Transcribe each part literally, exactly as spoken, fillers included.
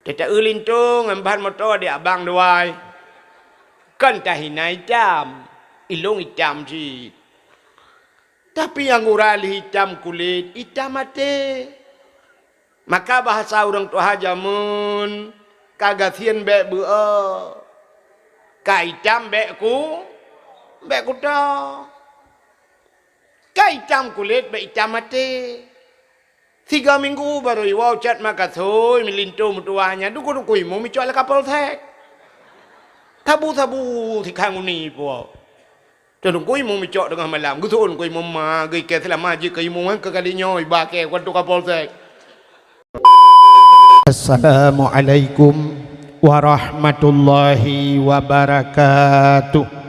Teuta-eu linto ngon ban moto di abang dua. Kon tahina itam, ilong itam cit. Tapi nyang gura lheueh itam kulét, itam até. Maka bahasa ureuëng tuha jameun, ka gasien bék beuo, ka itam bék ku, bék kuto. Ka itam kulét bék itam até. Tiga minggu baru iwoe cat makathoi meulinto meutuwah nyan duku-duku imeum icok lé kapolsek. Sabu-sabu sikhan uni po. Teungku imeum icok teungoh malam, geuthon ku imeum ma, geukée seulama jih keu imeum keu kali nyoe iba kée keu kapolsek. Assalamualaikum warahmatullahi wabarakatuh.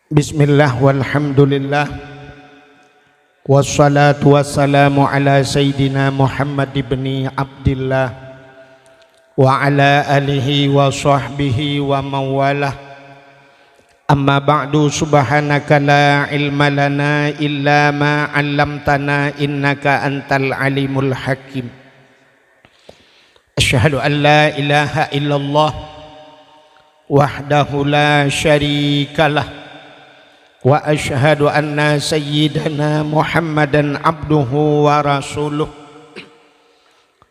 Bismillah walhamdulillah. Wassalatu wassalamu ala sayyidina Muhammad ibni Abdillah wa ala alihi wa sahbihi wa mawalah. Amma ba'du, subhanaka la ilma lana illa ma 'allamtana innaka antal alimul hakim. Asyhadu an la ilaha illallah wahdahu la syarikalah, wa asyhadu anna sayyidana Muhammadan abduhu wa rasuluh.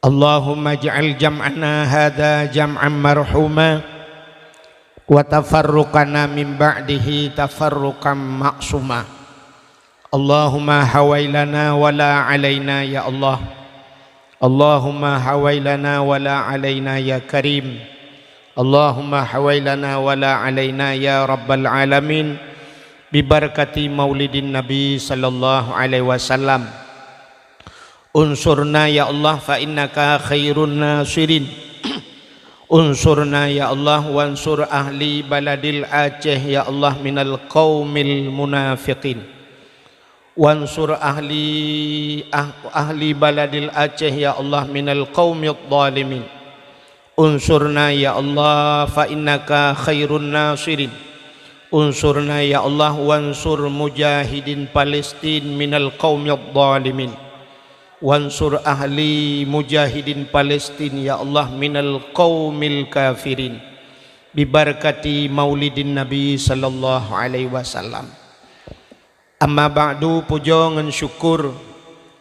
Allahumma ij'al jam'ana hadza jam'an marhuma, wa tafarruqana min ba'dihi tafarruqan ma'suma. Allahumma hawailana wa la alaina ya Allah. Allahumma hawailana wa la alaina ya Karim. Allahumma hawailana wa la alaina ya Rabbal alamin. Bibarakati maulidin Nabi sallallahu alaihi wasallam. Unsurna ya Allah fa innaka khairun nasirin. Unsurna ya Allah wansur ahli baladil Aceh ya Allah minal qaumil munafiqin. Wansur ahli, ah-, ahli baladil Aceh ya Allah minal qaumidh dhalimin. Unsurna ya Allah fa innaka khairun nasirin. Unsurna ya Allah wansur mujahidin Palestin minal qaumidh dhalimin. Wansur ahli mujahidin Palestin ya Allah minal qaumil kafirin. Bibarakati maulidin Nabi sallallahu alaihi wasallam. Amma ba'du, pujoe ngon syukur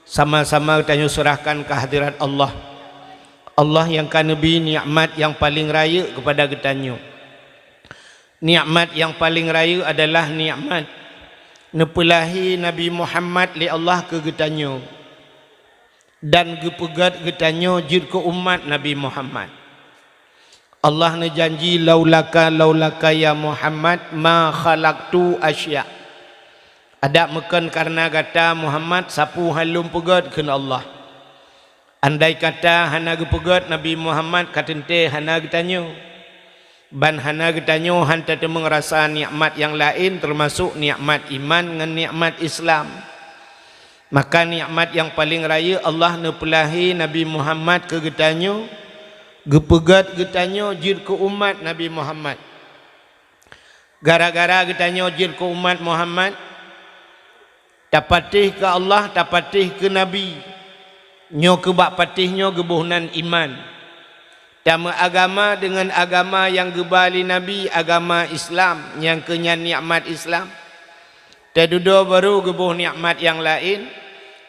sama-sama geutanyoe seurahkan keu hadirat Allah. Allah nyang ka neubri nikmat nyang paleng rayeuk keupada geutanyoe. Nikmat nyang paleng rayeuk adalah nikmat neupeulahé Nabi Muhammad lé Allah keu geutanyoe dan geupeugét geutanyoe jeuet keu umat Nabi Muhammad. Allah neujanji, "Laulaka, laulaka ya Muhammad, ma khalaqtu asya." Adak meukon kareuna gata Muhammad sapeue han lôn peugét kheun Allah. Andai kata hana geupeugét Nabi Muhammad, ka teuntée hana geutanyoe. Ban hana geutanyoe han tateumeung rasa nikmat nyang laén, teumasok nikmat iman ngon nikmat Islam. Maka nikmat nyang paleng rayeuk Allah neupeulahé Nabi Muhammad keu geutanyoe, geupeugét geutanyoe jeuet keu umat Nabi Muhammad. Gara-gara geutanyoe jeuet keu umat Muhammad, tapatéh keu Allah, tapatéh keu Nabi. Nyoe keu bak patéh nyoe geuboh nan iman. Tameuagama deungon agama nyang geuba lé Nabi, agama Islam, nyang keu nyan nikmat Islam. Tadudoe barô geuboh nikmat nyang laén,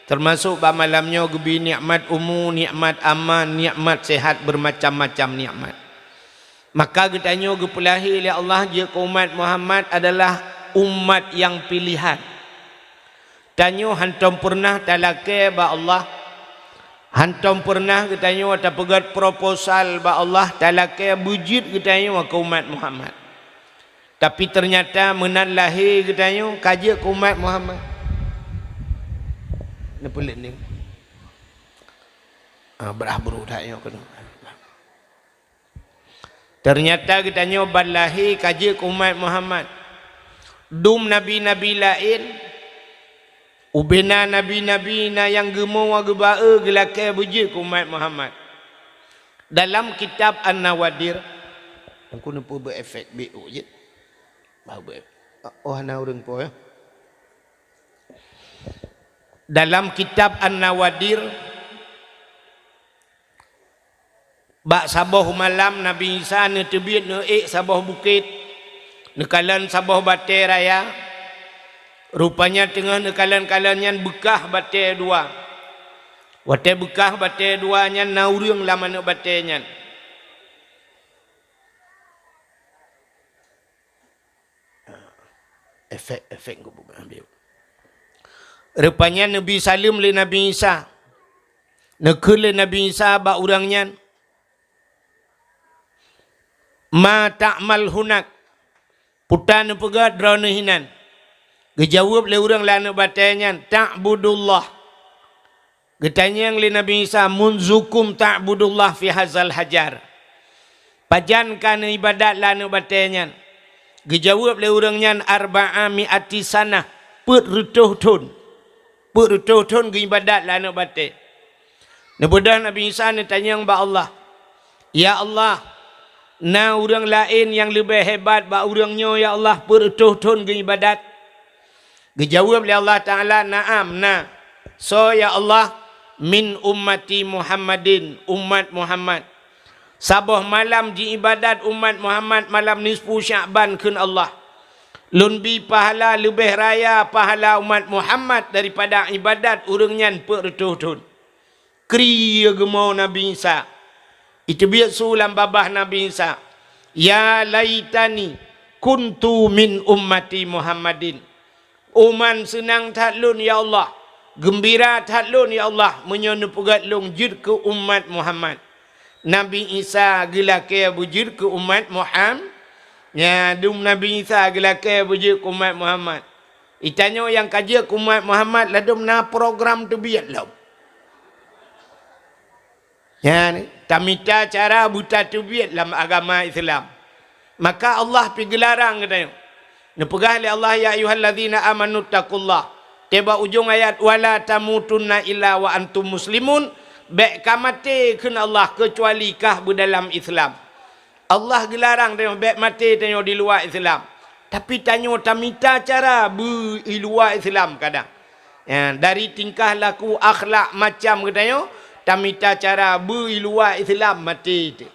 teumasok bak malam nyoe geubri nikmat umu, nikmat aman, nikmat seuhat, beumacam-macam nikmat. Maka geutanyoe geupeulahé lé Allah jeuet keu umat Muhammad adalah umat nyang piléhan. Tanyoe hantom peureunah talakée bak Allah, hantom peureunah geutanyoe tapeugét proposal bak Allah talakée beujeuet geutanyoe keu umat Muhammad. Tapi teunyata meunan lahé geutanyoe ka jeuet keu umat Muhammad. Neupeuleuk ni. Ah, brah bru that nyoe keunoe. Teunyata geutanyoe ban lahé ka jeuet keu umat Muhammad. Dum nabi-nabi laén, ubena nabi-nabi na nyang geumoe geuba-e geulakée beujeuet keu umat Muhammad. Dalam kitab An-Nawadir, Teungku neupeu beu efek B O jeuet. Bah beu efek. Oh, hana ureuëng po, ya. Dalam kitab An-Nawadir, bak saboh malam Nabi Isa neuteubiet neuék saboh bukét, neukalon saboh batée raya. Rupanya teungoh neukalon-kalon nyan beukah batée dua. Watée beukah batée dua nyan na ureuëng lam aneuëk batée nyan. Efek-efek. Rupanya neubi saleuem lé Nabi Isa. Neukheun lé Nabi Isa bak ureuëng nyan, "Ma ta'mal hunak?" Peue ta neupeugét droeneuh hinan? Geujaweueb lé ureuëng lam aneuëk batée nyan, "Ta'budullah." Geutanyong lé Nabi Isa, "Munzukum ta'budullah fi hazal hajar?" Pajan ka neuibadat lam aneuëk batée nyan? Geujaweueb lé ureuëng nyan, "Arba'a mi'ati sanah," peuet reutôh thon. Peuet reutôh thon geuibadat lam aneuëk batée. Neubeudôh Nabi Isa neutanyong bak Allah, "Ya Allah, na ureuëng laén nyang leubeh hebat bak ureuëng nyoe, ya Allah, peuet reutôh thon geuibadat?" Geujaweueb lé Allah Ta'ala, "Na'am, na." "Soe, ya Allah?" "Min ummati Muhammadin," umat Muhammad. "Saboh malam jiibadat umat Muhammad malam nisfu Sya'ban," kheun Allah, "Lôn bi pahala leubeh raya pahala umat Muhammad daripada ibadat ureuëng nyan peuet reutôh thon." Kri geumo Nabi Isa. Iteubiet su lam babah Nabi Isa, "Ya laitani kuntu min ummati Muhammadin." "Uman seunang that lôn, ya Allah, geumbira that lôn, ya Allah, meunyoe neupeugét lôn jeuet keu umat Muhammad." Nabi Isa geulakée beujeuet keu umat Muham-, ya, dum Nabi Isa geulakée beujeuet keu umat Muhammad. Itanyoe nyang ka jeuet keu umat Muhammad ladum na program teubiet lom. Nyan, tamita cara beutateubiet lam agama Islam. Maka Allah pi geularang geutanyoe. Neupeugah lé Allah, "Ya ayyuhallazina amanu taqullah." Teuba ujong ayat, "Wala tamutunna illa wa antum muslimun." Bék ka maté kheun Allah keucuali kah beudalam Islam. Allah geularang tanyoe bék maté tanyoe di luwa Islam. Tapi tanyoe tamita cara beu i luwa Islam kadang. Ya, dari tingkah laku akhlak macam geutanyoe, tamita cara beu i luwa Islam maté teuh.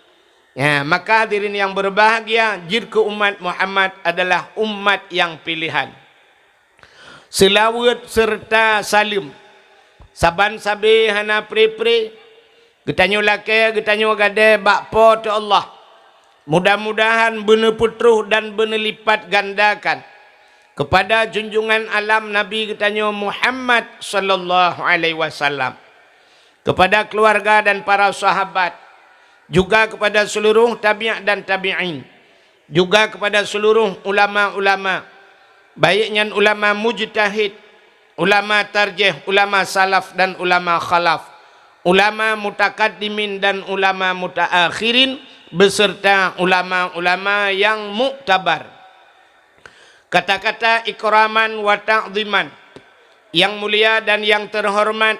Ya, maka hadirin yang berbahagia, jeuet keu umat Muhammad adalah umat yang pilihan. Seulaweuet seureuta saleuem. Saban sabe hana pre-pre, geutanyoe lakée, geutanyoe gadée bak Po teu Allah. Mudah-mudahan beuneupeutroh dan beuneulipat gandakan keupada junjungan alam Nabi geutanyoe Muhammad sallallahu alaihi wasallam, keupada keuluwarga dan para sahabat, juga keupada seuluruh tabi' dan tabi'in, juga keupada seuluruh ulama-ulama, baik nyan ulama mujtahid, ulama tarjih, ulama salaf dan ulama khalaf, ulama mutakaddimin dan ulama mutaakhirin, beserta ulama-ulama yang muktabar. Kata-kata ikraman wa ta'ziman, yang mulia dan yang terhormat,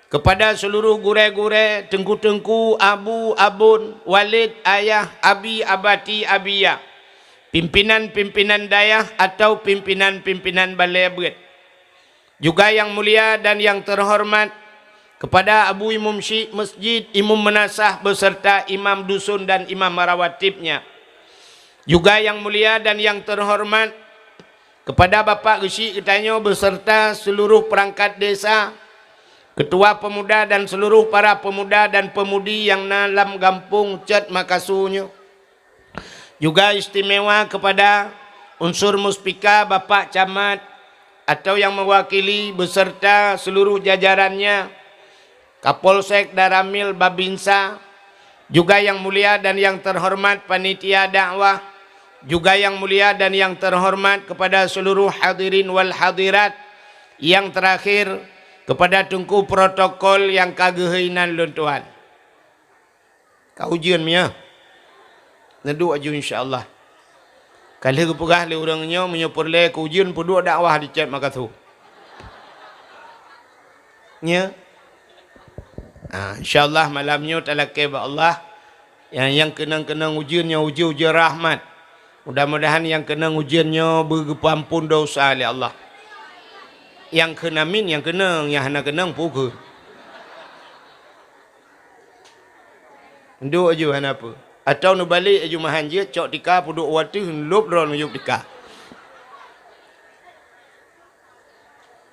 kepada seluruh gurée-gurée, teungku-teungku, abu, abon, walid, ayah, abi, abati, abiya, pimpinan-pimpinan dayah atau pimpinan-pimpinan balée beuet. Juga yang mulia dan yang terhormat kepada Abu Imum Syik Masjid, Imum Meunasah beserta imam dusun dan imam rawatibnya. Juga yang mulia dan yang terhormat kepada Bapak Geuchik geutanyoe beserta seluruh perangkat desa, ketua pemuda dan seluruh para pemuda dan pemudi nyang na lam gampông Cot Makasu nyoe. Juga istimewa kepada unsur muspika Bapak Camat atau yang mewakili beserta seluruh jajarannya, Kapolsek, Danramil, Babinsa, juga yang mulia dan yang terhormat panitia dakwah, juga yang mulia dan yang terhormat kepada seluruh hadirin wal hadirat, yang terakhir kepada teungku protokol nyang ka geuhôi nan lôn tuan. Ka ujeuen miah. Neuduek aju insya Allah. Ka lheueh geupeugah lé ureuëng nyoe, meunyoe peureulée keu ujeuen peuduek dakwah di Cot Makasu. Nya. Ah, insya Allah malam nyoe talakée bak Allah. Nyang, nyang keunong-keunong ujeuen nyoe ujeuen-ujeuen rahmat. Mudah-mudahan nyang keunong ujeuen nyoe beugeupeuampon dosa lé Allah. Nyang kheun amin, nyang keunong, nyang hana keunong pukon. Duek aju hana peue. Atawa neubalek aju meuhan jeuet, cok tika peuduek u ateueh, lôb droe neuyueb tika.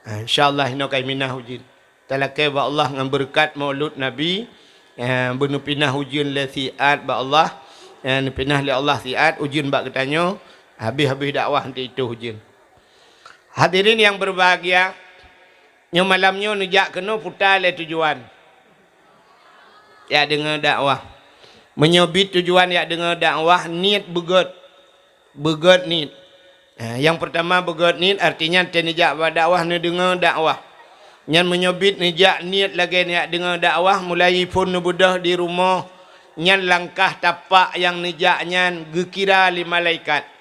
Ah, insya Allah inoe ka iminah ujeuen. Talakée bak Allah ngon beureukat Maulud Nabi, eh, beuneupinah ujeuen lé siat bak Allah, eh, neupinah lé Allah siat ujeuen bak geutanyoe, habéh-habéh dakwah teuh ujeuen. Hadirin nyang beubahgia, nyoe malam nyoe neujak keunoe peue lé tujuan? Jak deungoe dakwah. Meunyoe biet tujuan jak deungoe dakwah, niet beugét. Beugét niet. Eh, nyang peurtama beugét niet, artinya teuh neujak bak dakwah, neudeungoe dakwah. Nyan meunyoe biet neujak niet lagée neujak deungoe dakwah, mulai phon neubeudôh di rumoh, nyan langkah tapak nyang neujak nyan geukira lé malaikat.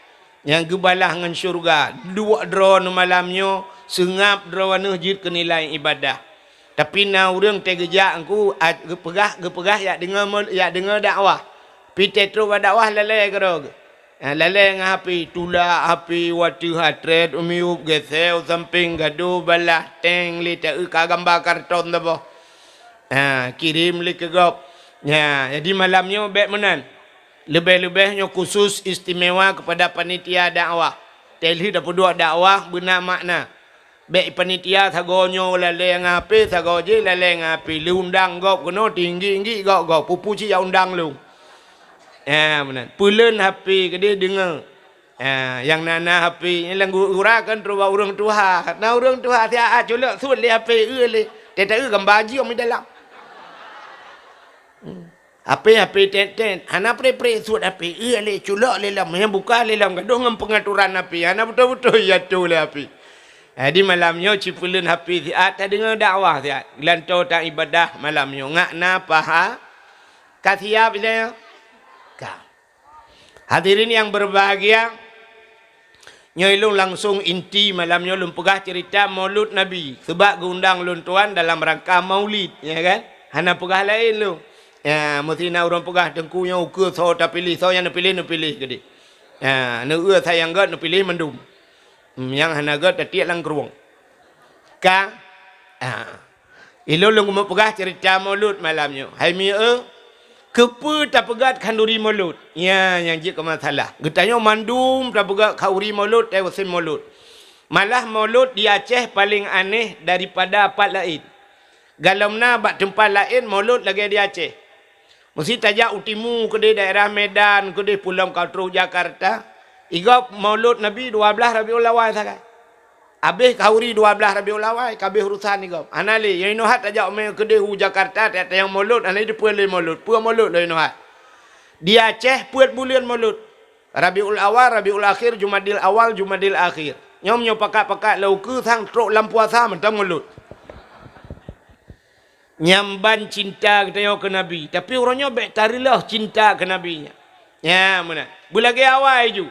Nyang geubalah ngon syeuruga, duek droe neumalam nyoe, seungab droe neuh jeuet keu nilai ibadah. Tapi na ureuëng teuh geujak engku, a, geupeugah, geupeugah jak deungoe mul-, jak deungoe dakwah. Pi teuh trok bak dakwah lalée keudroe geuh. Ha, lalée ngon HP, tulak HP u ateueh, ha trét u miyueb, geusée u sampéng, gadôh balah, teng lé ta-eu ka gamba karton saboh. Ha, kirém lé keu gob. Ha, jadi malam nyoe bék meunan. Leubeh-leubeh nyoe khusus istimewa keupada panitia dakwah. Teuh lheueh tapeuduek dakwah beuna makna. Bék panitia sagoe nyoe lalée ngon HP, sagoe jih lalée ngon HP. Lé undang gob keunoe, tinggi-tinggi gob-gob. Peue-peue cit jak undang lôn. Ha, meunan. Peuleuen HP keudeh deungoe. Ha, nyang na-na HP, nyang lam gura kan trok bak ureuëng tuha. Na ureuëng tuha siat, ah, culok sut lé HP, eu lé. Teuh ta-eu gamba jih lam dalam. Hmm. HP, HP tét-tét, hana pré-pré sut HP, eu lé, culok lé lom, nyang buka lé lom, gadôh ngon peungaturan HP, hana beutôi-beutôi jatuh lé HP. Jadi malam nyoe ci peuleuen HP siat, tadeungoe dakwah siat. Geulantoe ta ibadah malam nyoe, ngak na paha, ka siab ilée? Ka. Hadirin nyang beubahgia, nyoe lôn langsong inti malam nyoe lôn peugah ceurita Maulud Nabi, seubab geuundang lôn tuan dalam rangka Maulid, ya kan? Hana peugah laén lôn. Ya, meusti na ureuëng peugah, "Teungku nyoe ukeue soe tapiléh, soe nyang neupiléh, neupiléh keudeh." Ya, neueu sayang gét neupiléh mandum. Hmm, nyang hana gét tatiek lam krueng. Ka? Ah. Ilôn lôn keumeung peugah ceurita Maulud malam nyoe. Hai mieu, keupeue tapeugét khanduri Maulud? Nyan nyang jeuet keu masalah. Geutanyoe mandum tapeugét khanduri Maulud, teuh usém Maulud. Malah Maulud di Aceh paleng aneh daripada pat laén. Galom na bak teumpat laén Maulud lagée di Aceh. Meusti tajak u timu keudeh daerah Medan, keudeh peue lom ka trok Jakarta. Igob Maulud Nabi dua blaih Rabiul Awal sagai. Abéh khanduri dua blaih Rabiul Awal, ka abéh urusan igob. Hana lé, nyang inoe hat tajak u mé keudeh u Jakarta, tajak tanyong Maulud, hana lé dipeue lé Maulud. Peue Maulud lôn inoe hat? Di Aceh peuet buleuen Maulud. Rabiul Awal, Rabiul Akhir, Jumadil Awal, Jumadil Akhir. Nyoe nyoe pakat-pakat lé ukeue sang trok lam puasa mantong Maulud. Nyan ban cinta geutanyoe keu Nabi, tapi uroe nyoe bék tareuloh cinta keu Nabi nyan. Nyan meunan. Beulagée awai ju.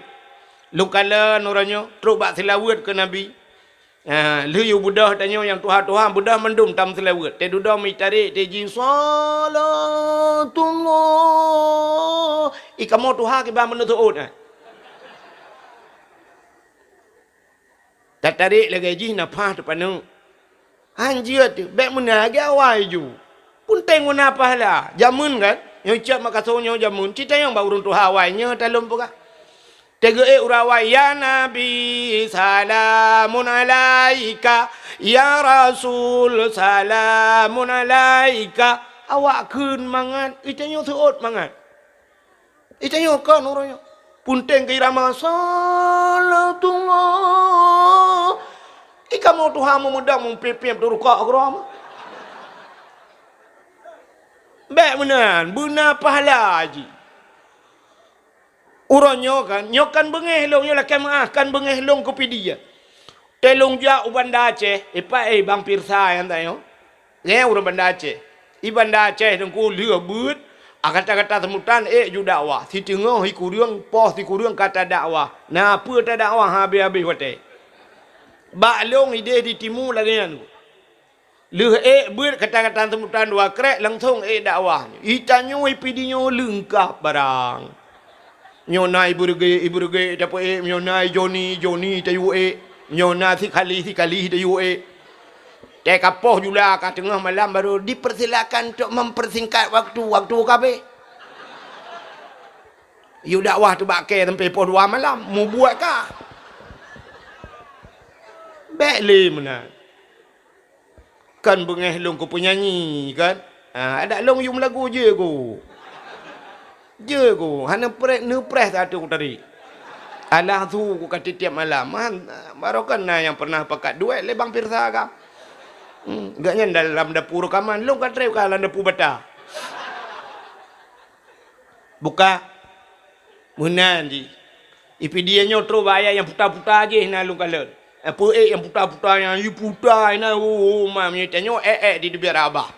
Lôn kalon uroe nyoe trok bak seulaweuet keu Nabi. Ha, lheueh yue beudôh tanyoe nyang tuha-tuha, beudôh mandum tam seulaweuet. Teuh dudoe meutarek, teuh jih, "Shalatullah." I kamoe tuha kiban meuneuh seuôt, ha. Tatarek lagée jih nafah teupaneuk. Han jeuet, bék meunan lagée awai ju. Peunteng guna pahala. Jameun kan? Nyoe cit makaso nyoe jameun. Cit tanyong bak ureuëng tuha awai nyoe talom peugah. Teugeuék ureuëng awai, "Ya Nabi, salamun alaika. Ya Rasul, salamun alaika." Awak kheun mangat, i tanyoe seuôt mangat. I tanyoe kon uroe nyoe. Peunteng keu irama, "Shalatullah." I kamoe tuha meumudang meupiep-piep teuh rukok keudroe. Bék meunan, beuna pahala jih. Uroe nyoe kan, nyoe kan beungéh lôn, nyoe lakée meuáh, kan beungéh lôn keu Pidie. Teuh lôn jak u Banda Aceh, ipat, eh, Bang Pirsa nyang tanyoe. Nyan ureuëng Banda Aceh. I Banda Aceh teungku lheueh beuet, a gata-gata seumutan ék ju dakwah. Siteungoh sikureueng, poh sikureueng ka tadakwah. Na peue tadakwah habéh-habéh watée. Bak lôn idéh di timu lagée nyan. Lheueh ék beuet gata-gata seumutan dua krék langsong ék dakwah. I tanyoe i Pidie nyoe leungkap barang. Nyoe na i Beureuguek, i Beureuguek tapeuék, nyoe na i Joni, Joni tayue ék, nyoe na Sikali, Sikali tayue ék. Teuka poh jula ka teungoh malam baru dipersilakan untuk mempersingkat waktu, waktu ka habéh. Yue dakwah teuh bak kée sampai poh dua malam, mubuet ka. Bék lé meunan. Kan beungéh lôn keu peunyanyi, kan? Ha, adak lôn yum lagu jeugo. Jeugo, hana preh, neupreh satu ku tadi. Alah su ku ka tiep-tiep malam. Han, barokan na nyang pernah pakat duet lé Bang Pirsa ka. Hmm, gobnyan dalam dapu reukaman, lôn ka trép ka lam dapu bata. Buka. Meunan jih. Ipidie nyoe troh bak ayat nyang puta-puta jih na lôn kalon. Eh, peuék nyang puta-puta nyang jiputa na, oh, oh, ma, meunyoe tanyoe ék-ék di teubiet Abah.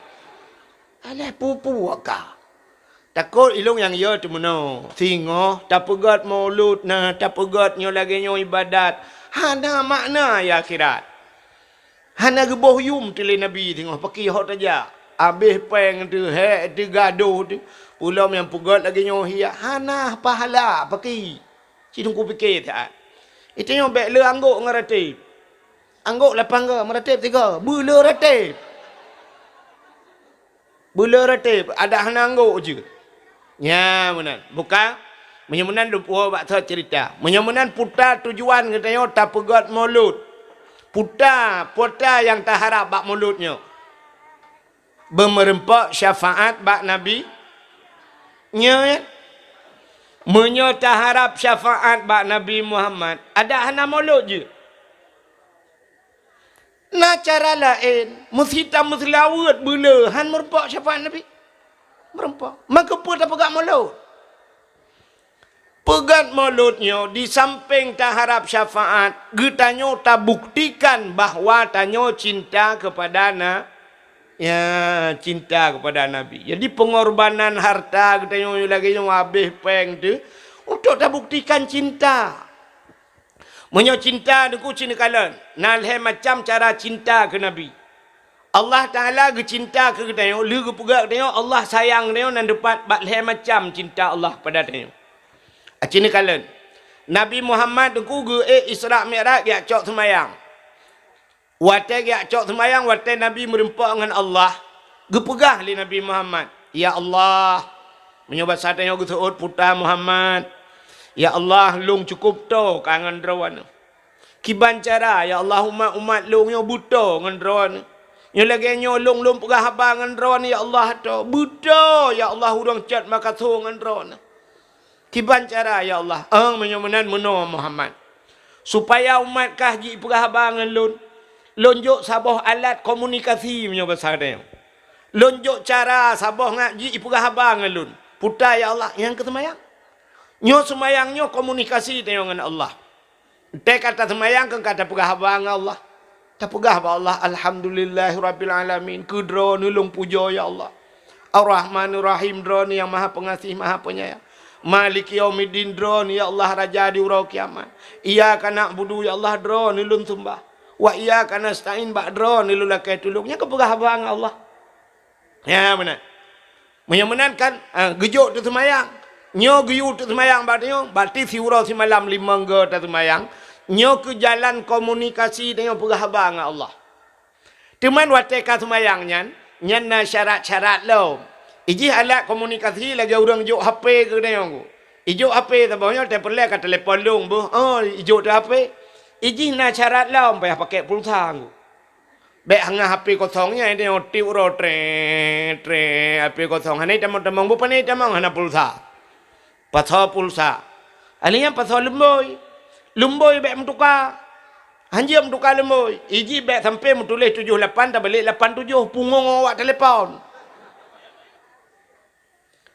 Alah pupu ka. Takot ilôn nyang yo teumeunoe. Singoh tapeugét mulod na, tapeugét nyoe lagée nyoe ibadat. Hana makna ya akhirat. Hana geuboh yum teuh lé Nabi singoh, paki hok tajak. Abéh péng teuh, hék teuh, gadôh teuh. Peulom nyang peugét lagée nyoe hiya, hana pahala, paki. Ci Teungku pike that. Itanyoe bék le anggok ngon rateb. Anggok lapan go, meuratéb tiga, beu le rateb. Beu le rateb, adak hana anggok jeuet. Nya meunan. Buka, meunyoe meunan lôn puwoe bak thot ceurita. Meunyoe meunan puta tujuan geutanyoe tapeugét mulod. Puta, puta nyang taharab bak mulod nyoe. Beumeureumpok syafaat bak Nabi. Nyoe, meunyoe taharab syafaat bak Nabi Muhammad, adak hana mulod jeuet. Na cara laén, meusi tameuseulaweuet beu le, han meureumpok syafaat Nabi. Meureumpok. Maka peue tapeugét mulod? Peugét mulod nyoe di sampéng taharab syafaat, geutanyoe tabuktikan bahwa tanyoe cinta keupada na-, ya, cinta keupada Nabi. Jadi peungorbanan harta geutanyoe lagée nyoe abéh péng teuh untuk tabuktikan cinta. Meunyoe cinta Teungku ci neukalon, na lhée macam cara cinta keu Nabi. Allah Taala geucinta keu geutanyoe, lheueh geupeugah geutanyoe Allah sayang geutanyoe nan teupat bak lhée macam cinta Allah pada tanyoe. Aci neukalon, Nabi Muhammad Teungku geuék Isra Mi'raj geujak cok seumayang. Watée geujak cok seumayang, watée Nabi meureumpok ngon Allah, geupeugah lé Nabi Muhammad, "Ya Allah," meunyoe basa tanyoe geuseuôt puta Muhammad, "Ya Allah, lôn cukup toe ka ngon Droeneuh. Kiban cara, ya Allah, umat-umat lôn nyoe beutoe ngon Droeneuh. Nyoe lagée nyoe lôn, lôn peugah haba ngon Droeneuh, ya Allah, toe. Beutoe, ya Allah, ureuëng cot makasoe ngon Droeneuh. Kiban cara, ya Allah." "Eng, meunyoe meunan meunoe Muhammad. Supaya umat kah jipeugah haba ngon lôn, lôn jok saboh alat komunikasi meunyoe basa tanyoe. Lôn jok cara saboh ngat jipeugah haba ngon lôn. Puta, ya Allah, nyang keu seumayang. Nyoe seumayang nyoe komunikasi tanyoe ngon Allah." Teuka taseumayang keu ka tapeugah haba ngon Allah. Tapeugah bak Allah, "Alhamdulillahirabbil alamin, keu Droeneuh lôn pujoe ya Allah. Ar-Rahmanir Rahim, Droeneuh nyang Maha Peungasih, Maha Peunyayang. Maliki yaumiddin, Droeneuh ya Allah Raja di uroe kiamat. Iyyaka na'budu ya Allah, Droeneuh lôn seumbah. Wa iyyaka nasta'in, bak Droeneuh lôn lakée tulông." Nyan ka peugah haba ngon Allah. Ya, meunan. Meunyoe meunan kan, ah, geujok teuk seumayang. Nyoe geuyue teuk seumayang bak tanyoe, berarti siuroe simalam limong go taseumayang. Nyoe keu jalan komunikasi tanyoe peugah haba ngon Allah. Teuma watée ka seumayang nyan, nyan na syarat-syarat lom. Ijih alat komunikasi lagée ureuëng jok H P keu tanyoe. Ijok H P saboh nyoe teupeureulee ka telepon lôn beuh. Oh, ijok teuk H P. Ijih na syarat lom payah pakai pulsa. Bék hana H P kosong nyan, tanyoe tiep uroe, treng, treng, H P kosong. Hana tamong-tamong, bukon hana tamong, hana pulsa. Pasoe pulsa. Alèh nyan pasoe lumbôi. Lumbôi bék meutuka. Hanjeuet meutuka lumbôi. Ijih bék sampoe meutuléh tujoh lapan, tabalek lapan tujoh, pungong awak telepon.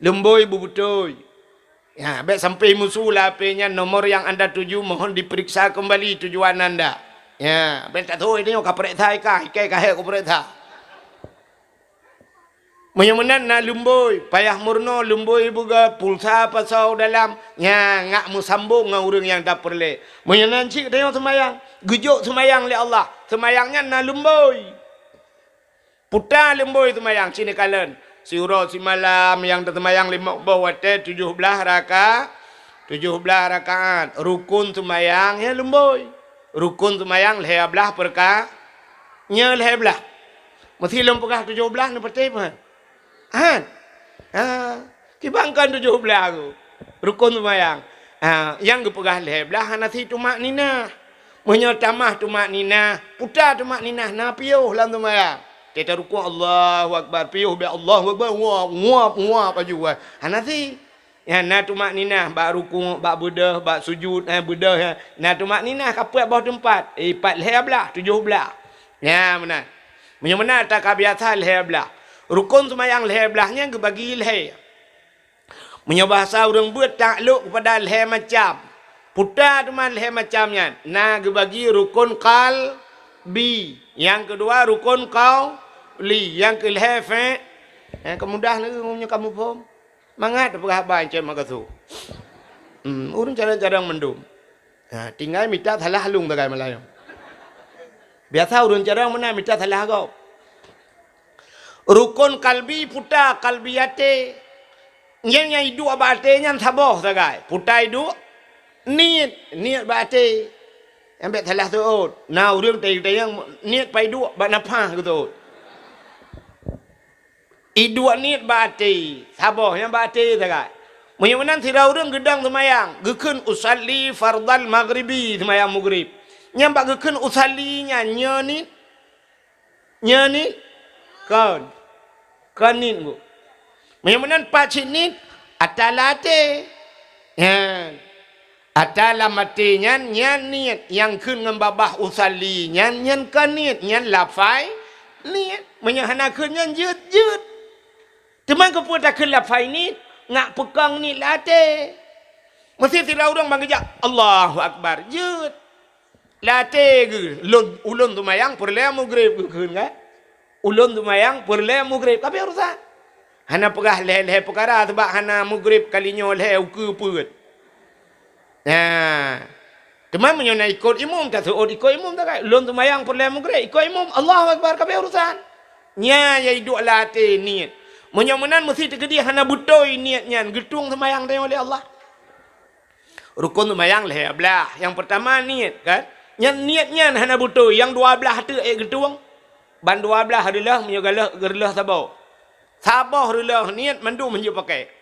Lumbôi beubeutôi. Ya, bék sampoe musu lam H P nyan nomor yang anda tuju mohon diperiksa kembali tujuan anda. Ya, bék tatôi tanyoe ka peuriksa i kah, i kah ka hék kupeuriksa. Meunyoe meunan na lumbôi, payah meurunoe lumbôi beugöt, pulsa pasoe dalam, nya ngak meusambong ngon ureuëng nyang tapeureulée. Meunyoe nan cit tanyoe seumayang, geujok seumayang lé Allah, seumayang nyan na lumbôi. Puta lumbôi seumayang, ci neukalon. Siuroe simalam nyang teuseumayang limong boh watée tujoh blaih raka-, tujoh blaih rakaat. Rukun seumayang nyan lumbôi. Rukun seumayang lhée blaih peurka-, nyoe lhée blaih. Meusi lôn peugah tujoh blaih neupatéh peue? Han. Ha, kiban kon tujoh blaih tu. Rukon seumayang. Ha, nyang geupeugah lhèe blaih hana si tumakninah. Meunyoe tamah tumakninah, puta tumakninah na piôh lam seumayang. Teutarukon Allahu Akbar, piôh bèk Allahu Akbar, nguap, nguap, nguap aju, wah. Hana si. Nyan na tumakninah bak rukuk, bak beudôh, bak sujud, eh, beudôh, eh. Na tumakninah ka peuet boh teumpat, eh, pat lhèe blaih, tujoh blaih. Nyan meunan. Meunyoe meunan ata ka biasa lhèe blaih. Rukon seumayang lhèe blaih nyan geubagi lhèe. Meunyoe bahasa ureueng beuet taklok keupada lhèe macam. Puta teuma lhèe macam nyan. Na geubagi rukon qalbi. Nyang keudua rukon qauli. Nyang keulhèe fi-, eh, keumudah lagèe nyoe kamoe phom. Mangat tapeugah haba Encik Mat Gaso. Hmm, ureueng carông-carông mandum. Ha, tinggai mita salah lôn sagai malam nyoe. Biasa ureueng carông meunan mita salah gob. Rukon kalbi puta, kalbi até. Nyan nyang iduek bak até nyan saboh sagai. Puta iduek niet, niet bak até. Nyang bèk salah seuôt. Na ureueng tayang-tayang niet pai duek bak nafah geuseuôt. Iduek niet bak até, saboh nyang bak até sagai. Meunyoe meunan sidroe ureueng geudong seumayang, geukheun usalli fardal maghribi, seumayang maghrib. Nyang bak geukheun usalli nyan nyoe niet, nyoe niet, kon, kon niet ngon. Meunyoe meunan pat cit niet, ata lam até. Nyan. Ata lam até nyan, nyan niet nyang kheun ngon babah usalli nyan, nyan kon niet, nyan lafai niet. Meunyoe hana kheun nyan jeuet, jeuet. Teuma keupeue takheun lafai niet? Ngat peukong niet lam até. Meusi sidroe ureueng ban geujak, "Allahu Akbar," jeuet. Lam até geuh, "Lôn, ulôn seumayang peureulèe maghrib," geukheun kan? Ulôn seumayang peureulèe maghrib, ka abéh urusan. Hana peugah lhèe-lhèe peukara, sabab hana maghrib kali nyoe lhèe ukeue peuet. Nah, teuma meunyoe na ikot imum, taseuôt ikot imum sagai. Ulôn seumayang peureulèe maghrib, ikot imum, Allahu Akbar, ka abéh urusan. Nyan nyang iduek lam até niet. Meunyoe meunan meusi teukeudi hana beutôi niet nyan, geutueng seumayang tanyoe lé Allah. Rukon seumayang lhèe blaih. Nyang peurtama niet, kan? Nyan niet nyan hana beutôi, nyang dua blaih teuk ék geutueng. Ban dua blaih reulôh meunyoe galôh, reulôh saboh. Saboh reulôh niet mandum hanjeuet pakai.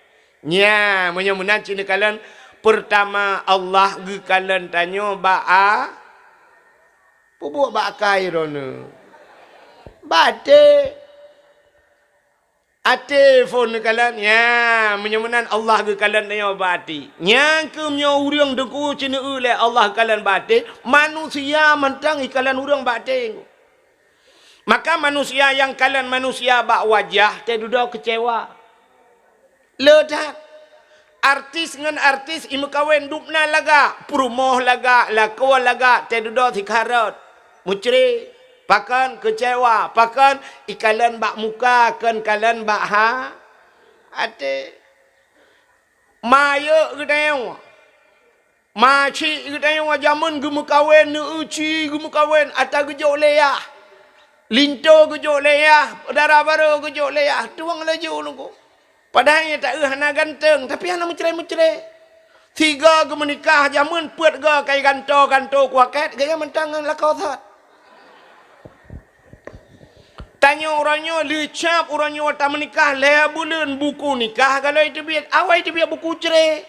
Nyan, meunyoe meunan cit neukalon, peurtama Allah geukalon tanyoe bak a-, peubuet bak akai droeneuh. Bak até. Até phon neukalon, nyan, meunyoe meunan Allah geukalon tanyoe bak até. Nyan keuh meunyoe ureueng teungku ceuneueu lé Allah geukalon bak até, manusia mantong ikalon ureueng bak até. Maka manusia nyang kalon manusia bak wajah, teududoe keucewa. Le that. Artis ngon artis imeukawen dubna lagak, peurumoh lagak, lakoe lagak, teududoe sikarot. Mucre, pakon keucewa, pakon ikalon bak muka, kon kalon bak ha-, até. Mayeuek geutanyoe. Ma chik geutanyoe jameun geumeukawen, neueu chik geumeukawen, ata geujok lé yah. Linto geujok lé yah, dara barô geujok lé yah, tueng laju nunggu. Padahai nyang taeu hana ganteng, tapi hana meucré-meucré. Sigoe geumeunikah jameun peuet goe kai ganto-ganto kuakét, gaya mantong ngon lakoe sot. Tanyoe uroe nyoe leucab uroe nyoe tameunikah lhèe buleuen buku nikah galoi teubiet, awai teubiet buku cré.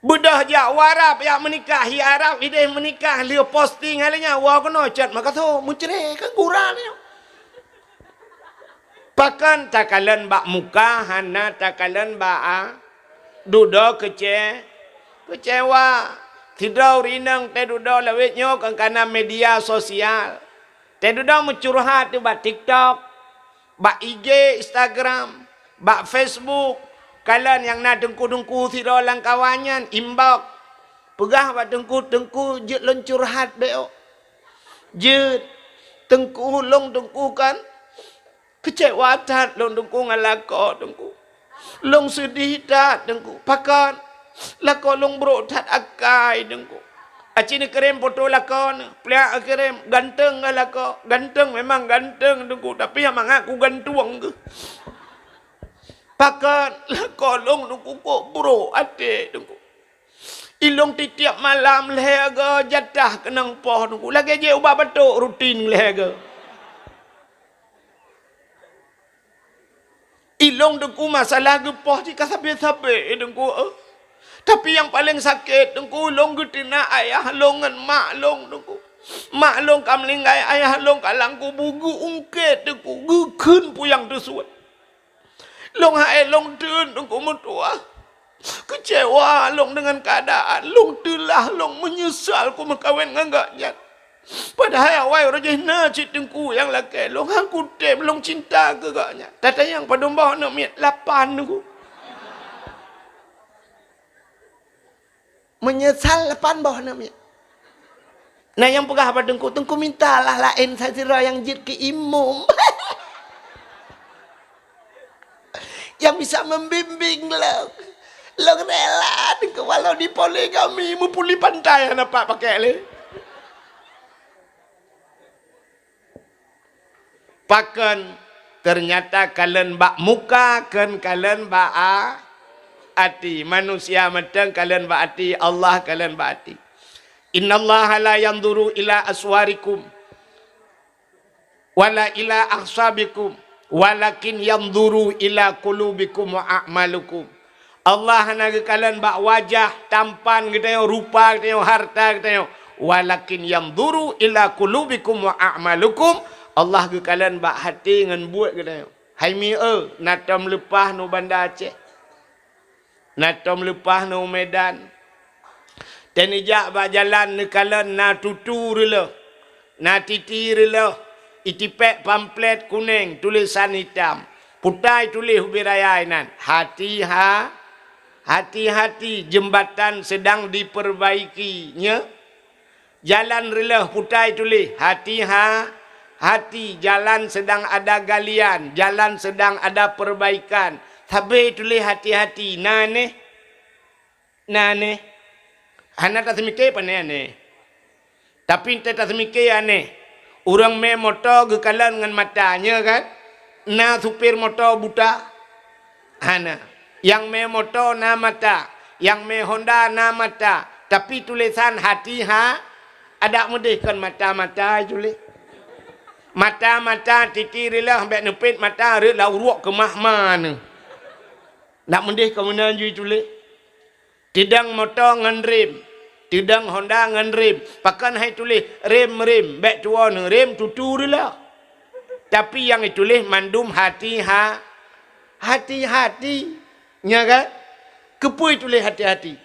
Beudôh jak u Arab jak meunikah, i Arab idéh meunikah lheueh posting hal nyan, woe keunoe cot meukaso, meucré kan gura nyoe. Pakon takalon bak muka hana takalon bak a-, dudoe keuce-, keucewa. Sidroe ureueng inong teududoe lawét nyoe kon kana media sosial. Teududoe meucurhat bak TikTok, bak I G, Instagram, bak Facebook. Kalon nyang na teungku-teungku sidroe lam kawan nyan inbox. Peugah bak teungku, "Teungku, jeuet lôn curhat beuh." Jeuet. "Teungku, lôn teungku kan keucewa that lôn teungku ngon lakoe teungku. Lôn seudeh that teungku. Pakon? Lakoe lôn brok that akai teungku." Aci neukirém foto lakoe neuh, pliak neukirém, ganteng ngon lakoe. Ganteng memang ganteng teungku, tapi nyang mangat kugantueng keuh. Pakon? Lakoe lôn teungku kok brok até teungku. Ilông tiep-tiep malam lhèe goe jatah keunong poh Teungku. Lagèe jép ubat batuk rutin lhèe goe. Ilông Teungku masalah geupoh jih ka sabé-sabé Teungku, eh. Tapi nyang paleng sakét Teungku, lông geuteunak ayah lông ngon mak lông Teungku. Mak lông ka meuninggai, ayah lông ka lam kubu, geuungkét Teungku, geukheun puyang teusuet. Lông hai lông teun Teungku meutuah. Keucewa lông deungon keuadaan, lông teulah, lông meunyeusal kumeukawen ngon gobnyan. Padahai awai uroe jih na cit Teungku nyang lakèe lông, han kutem lông cinta keu gobnyan. Tatanyong padum boh aneuk miet? Lapan Teungku. Meunyeusal lapan boh aneuk miet. Na nyang peugah bak Teungku, "Teungku mintalah laén sasidroe nyang jeuet keu imum." Nyang bisa membimbing lông. Lông rela Teungku walau di poligami, meupuli pantai hana pat pakèk lé. Pakon? Teunyata kalon bak muka, kon kalon bak a-, até. Manusia mantong kalon bak até, Allah kalon bak até. "Innallaha la yanzuru ila aswarikum wala ila ahsabikum, walakin yanzuru ila qulubikum wa a'malikum." Allah hana geukalon bak wajah tampan geutanyoe, rupa geutanyoe, harta geutanyoe, "walakin yanzuru ila qulubikum wa a'malikum." Allah geukalon bak até ngon buet geutanyoe. Hai mieu, na tom leupah nyoe Banda Aceh. Na tom leupah nyoe Medan. Teunijak bak jalan neukalon na tutu reuloh, na titi reuloh, itipèk pamflet kunèng tulésan itam. Putai tuléh ubé raya inan, "Hati-ha-, hati-hati, jeumbatan sedang diperbaiki." Nyoe jalan reuloh putai tuléh, "Hati-ha-, hati, jalan sedang ada galian, jalan sedang ada perbaikan." Sabé tuléh hati-hati, na neh? Na neh? Hana taseumiké pane aneh. Tapi teuh taseumiké aneh. Ureuëng mé moto geukalon ngon mata, nyo kan? Na supir moto buta? Hana. Nyang mé moto na mata, nyang mé Honda na mata, tapi tulésan hati ha, adak meudeh kon mata-mata tuléh. Mata-mata titi reuloh bék neupét mata reuet lam uruek keumah ma neuh. Ndak meudeh kon meunan jih tuléh. Teudong moto ngon rem, teudong Honda ngon rem. Pakon hai tuléh rem-rem, bék tuwoe neuh rem tutu reuloh. Tapi nyang ituléh mandum hati ha, hati-hati. Nya kan? Keupeue ituléh hati-hati?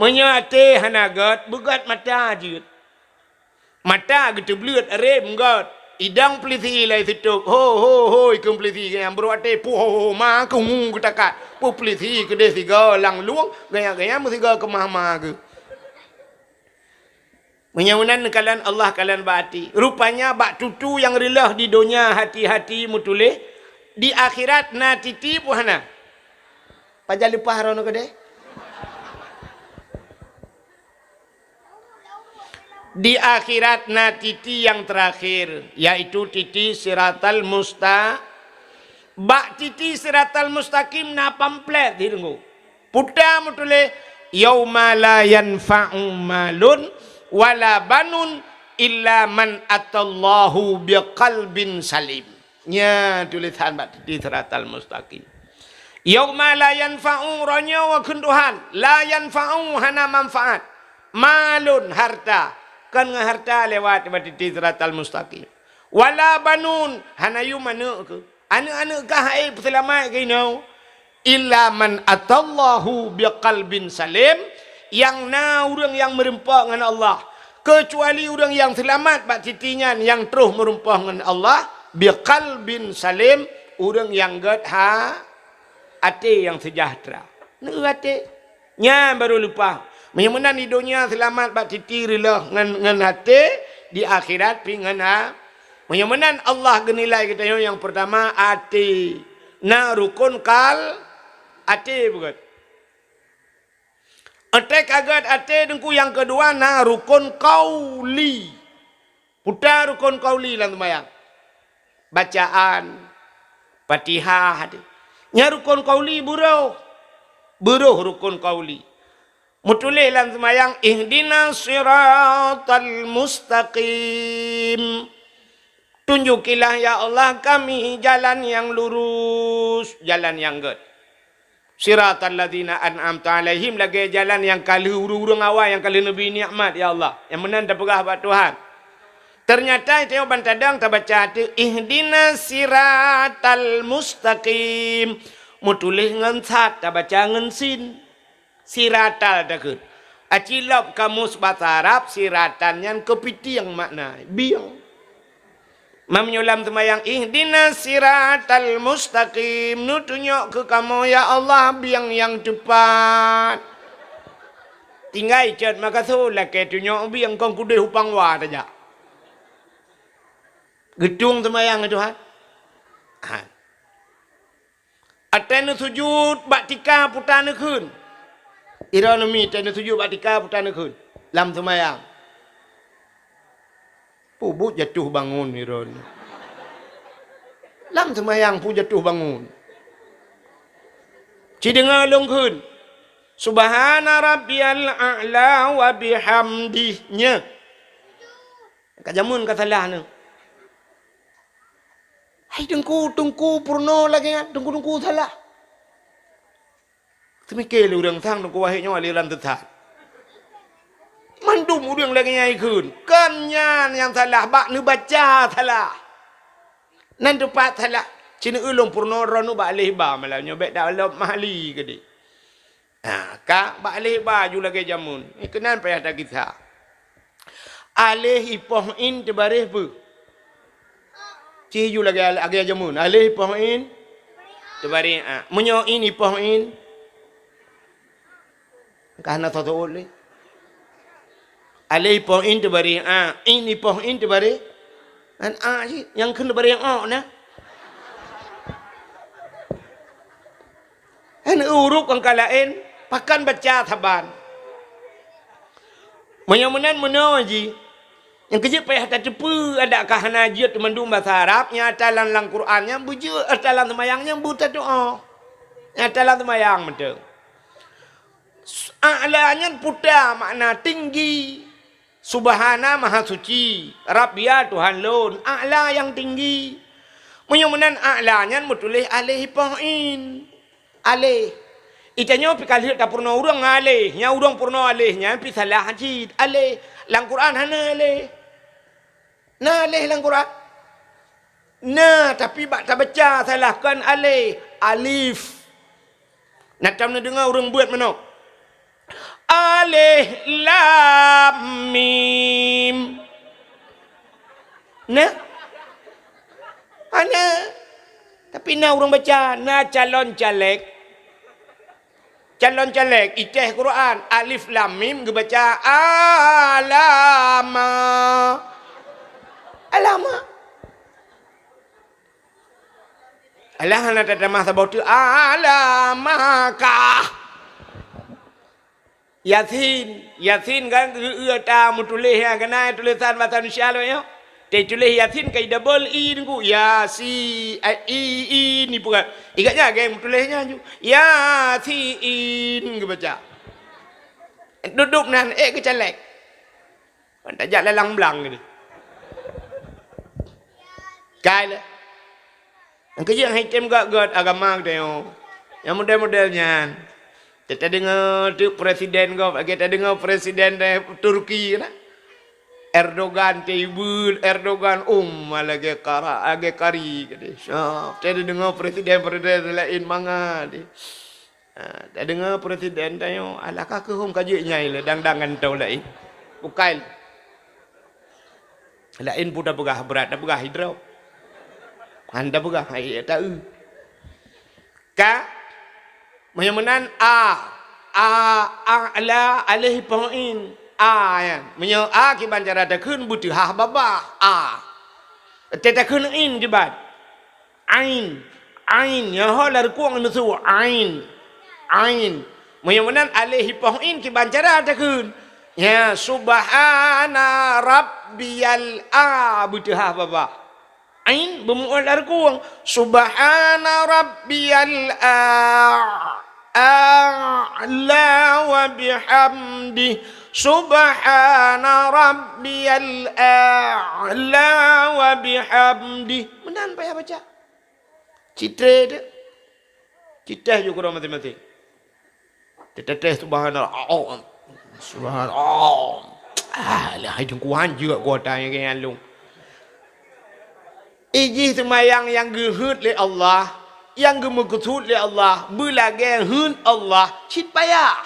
Meunyoe até hana gét, beugét mata jeuet. Mata geuteubleuet rem gét, idong peulisi ilée sitôb, "Ho, ho, ho," ikheun peulisi, geunyang brok até, "Puh, ho, ho, ma keu ngu geutakat." Peue peulisi keudeh sigoe lam lueng, geunyang-geunyang meusigoe keumah ma geuh. Meunyoe meunan neukalon Allah kalon bak até. Rupanya bak tutu nyang reuloh di donya hati-hati meutuléh, di akhirat na titi peue hana? Pajan leupah droeneuh keudeh? Di akhirat na titi nyang teurakhir, yaitu titi siratal musta-, bak titi siratal mustaqim na pamflet di deungoe. Puta meutuléh, "Yauma la yanfa'u malun wala banun illa man atallahu biqalbin salim." Nya tulésan bak titi siratal mustaqim. "Yauma la yanfa'u," uroe nyoe kheun Tuhan, "la yanfa'u," hana manfaat, "malun," harta, kon ngon harta lewat bak titi siratal mustaqim, "wala banun," hana yum aneuk keuh. Aneuk-aneuk kah hai peuseulamat keu inoe? "Illa man atallahu biqalbin salim," nyang na ureuëng nyang meureumpok ngon Allah, keucuali ureuëng nyang seulamat bak titi nyan nyang troh meureumpok ngon Allah, biqalbin salim, ureuëng nyang gét ha-, até nyang seujahteura. Neu até. Nyan barô leupah. Meunyoe meunan di donya seulamat bak titi reuloh ngon, ngon até, di akhirat pih ngon a-, meunyoe meunan Allah geunilai geutanyoe nyang peurtama até. Na rukon kal-, até beugét. Até ka gét até Teungku, nyang keudua na rukon qauli. Puta rukon qauli lam seumayang. Bacaan Fatihah teuh. Nyan rukon qauli beuroh. Beuroh rukon qauli. Meutuléh lam seumayang, "Ihdinas siratal mustaqim." Tunjukilah, ya Allah, kami jalan nyang lurus, jalan nyang gét. Siratal ladzina an'amta 'alaihim, lagée jalan nyang ka lheueh ureuëng-ureuëng awai nyang ka lheueh neubri nikmat, ya Allah. Nyang meunan tapeugah bak Tuhan. Teunyata tanyoe ban tadong tabaca teuh, "Ihdinas siratal mustaqim." Meutuléh ngon sad, tabaca ngon sin. Siratal takheun. Aci lom kamus basa Arab, siratan nyan keupitieng makna, bieng. Meunyoe lam seumayang, "Ihdinas siratal mustaqim," neutunyok keu kamoe, ya Allah, bieng nyang teupat. Tinggai cot makaso lakée tunyok bieng, kon keudeh u pangwa tajak. Geutueng seumayang, Tuhan. Ha. Watée neusujut bak tika puta neukheun. Droeneuh mi watée neusujut bak tika puta neukheun lam seumayang. Peue buet jatuh bangun droeneuh. Lam seumayang peue jatuh bangun. Ci deungoe lôn kheun, "Subhana rabbiyal a'la wa bihamdih." Nyoe. Ka jameun ka salah nyoe. Hai teungku, teungku peurunoe lagée nyan, teungku-teungku salah. Teumike lé ureuëng sang teungku wahé nyoe aliran teuthat. Mandum ureuëng lagée nyan ikheun, kon nyan nyang salah, bak neubaca salah. Nan teupat salah, ci neueu lôn peurunoe droeneuh bak aleh ba malam nyoe bék dak lom mahali keudeh. Ha, ka bak aleh ba ju lagée jameun. Keunan payah takisa. Aleh ipoh in teubareh peue? Ci ju lagée, lagée jameun. Aleh ipoh in teubareh a. Meunyoe in ipoh in, ka hana soe seuôt lé. Aleh ipoh in teubareh a, in ipoh in teubareh. Ngon a cit, nyang kheun teubareh o na. Hana ureuëng ka laén, pakon baca saban. Meunyoe meunan meunoe jih, nyang keujeuet payah tateupeue adak ka hana jeuet mandum basa Arab, nyang ata lam, lam Quran nyan beujeuet, ata lam seumayang nyan beutatuoh. Nyang ata lam seumayang mantong. A'la nyan puta makna tinggi. Subhana maha suci, Rabbia Tuhan lôn, A'la nyang tinggi. Meunyoe meunan A'la nyan meutuléh aleh ipoh in. Aleh. Itanyoe pih ka lheueh tapeurunoe ureuëng aleh, nyang ureuëng peurunoe aleh nyan pih salah cit. Aleh. Lam Quran hana aleh. Na aleh lam Quran? Na, tapi bak tabaca salah, kon aleh, alif. Na tom neudeungoe ureuëng beuet meunoe, "Aleh lam mim." Na? Hana. Tapi na ureuëng baca, na calon caleg. Calon caleg, itéh Quran, alif lam mim geubaca alama. Alama. Alah hana tatamah saboh teuk, alamaka. Yasin, Yasin kan geu-, eu ta meutuléh nyan, keunan tulésan basa Indonesia lom nyoe. Teutuléh Yasin ka idabel i teungku. Yasi, a, i, i, ni peugah. Ikat nyan geng meutuléh nyan ju. Yasin geubaca. Duduk nan, ék keu caleg. Ban tajak lalang blang geuh. Kai lé. Nyang keujeuet hai tem gét-gét agama geutanyoe. Nyang model-model nyan. Teudeungoe teuk presiden gob, lagée tadeungoe presiden dari Turki na. Erdogan teuibeul, Erdogan um lagée kara, lagée kari gadeh. Syah, teudeungoe presiden-presiden laén mangat deh. Ha, tadeungoe presiden tanyoe, alah ka keuhom ka jeuet nyai lé dang-dang ngon toh laén. Bukai. Laén pun tapeugah brat, tapeugah idrob. Han tapeugah, hai ta eu. Ka, meunyoe meunan a, a, a, la, aleh ipoh in, a nyan. Meunyoe a kiban cara takheun beuteuhah babah, a. Teutakheun in kiban. Ain. Ain. Nyoe ho lam rukuk meusu. Ain. Ain. Meunyoe meunan aleh ipoh in kiban cara takheun. Ya, subhana rabbiyal a beuteuhah babah. Ain beumu'oh lam rukuk. Subhana rabbiyal a. A'la wa bihamdi. Subhana rabbiyal a'la wa bihamdi. Meunan payah baca. Citré teuh. Citré ju keudroe maséng-maséng. Teuh-teuh subhanallah. Oh, subhanallah. Ah, lah hai teungku hanjeuet kuota nyang keu nyan lôn. Ijih seumayang nyang geuheuet lé Allah, nyang geumeukeusut lé Allah, beulagée heuet Allah, cit payah.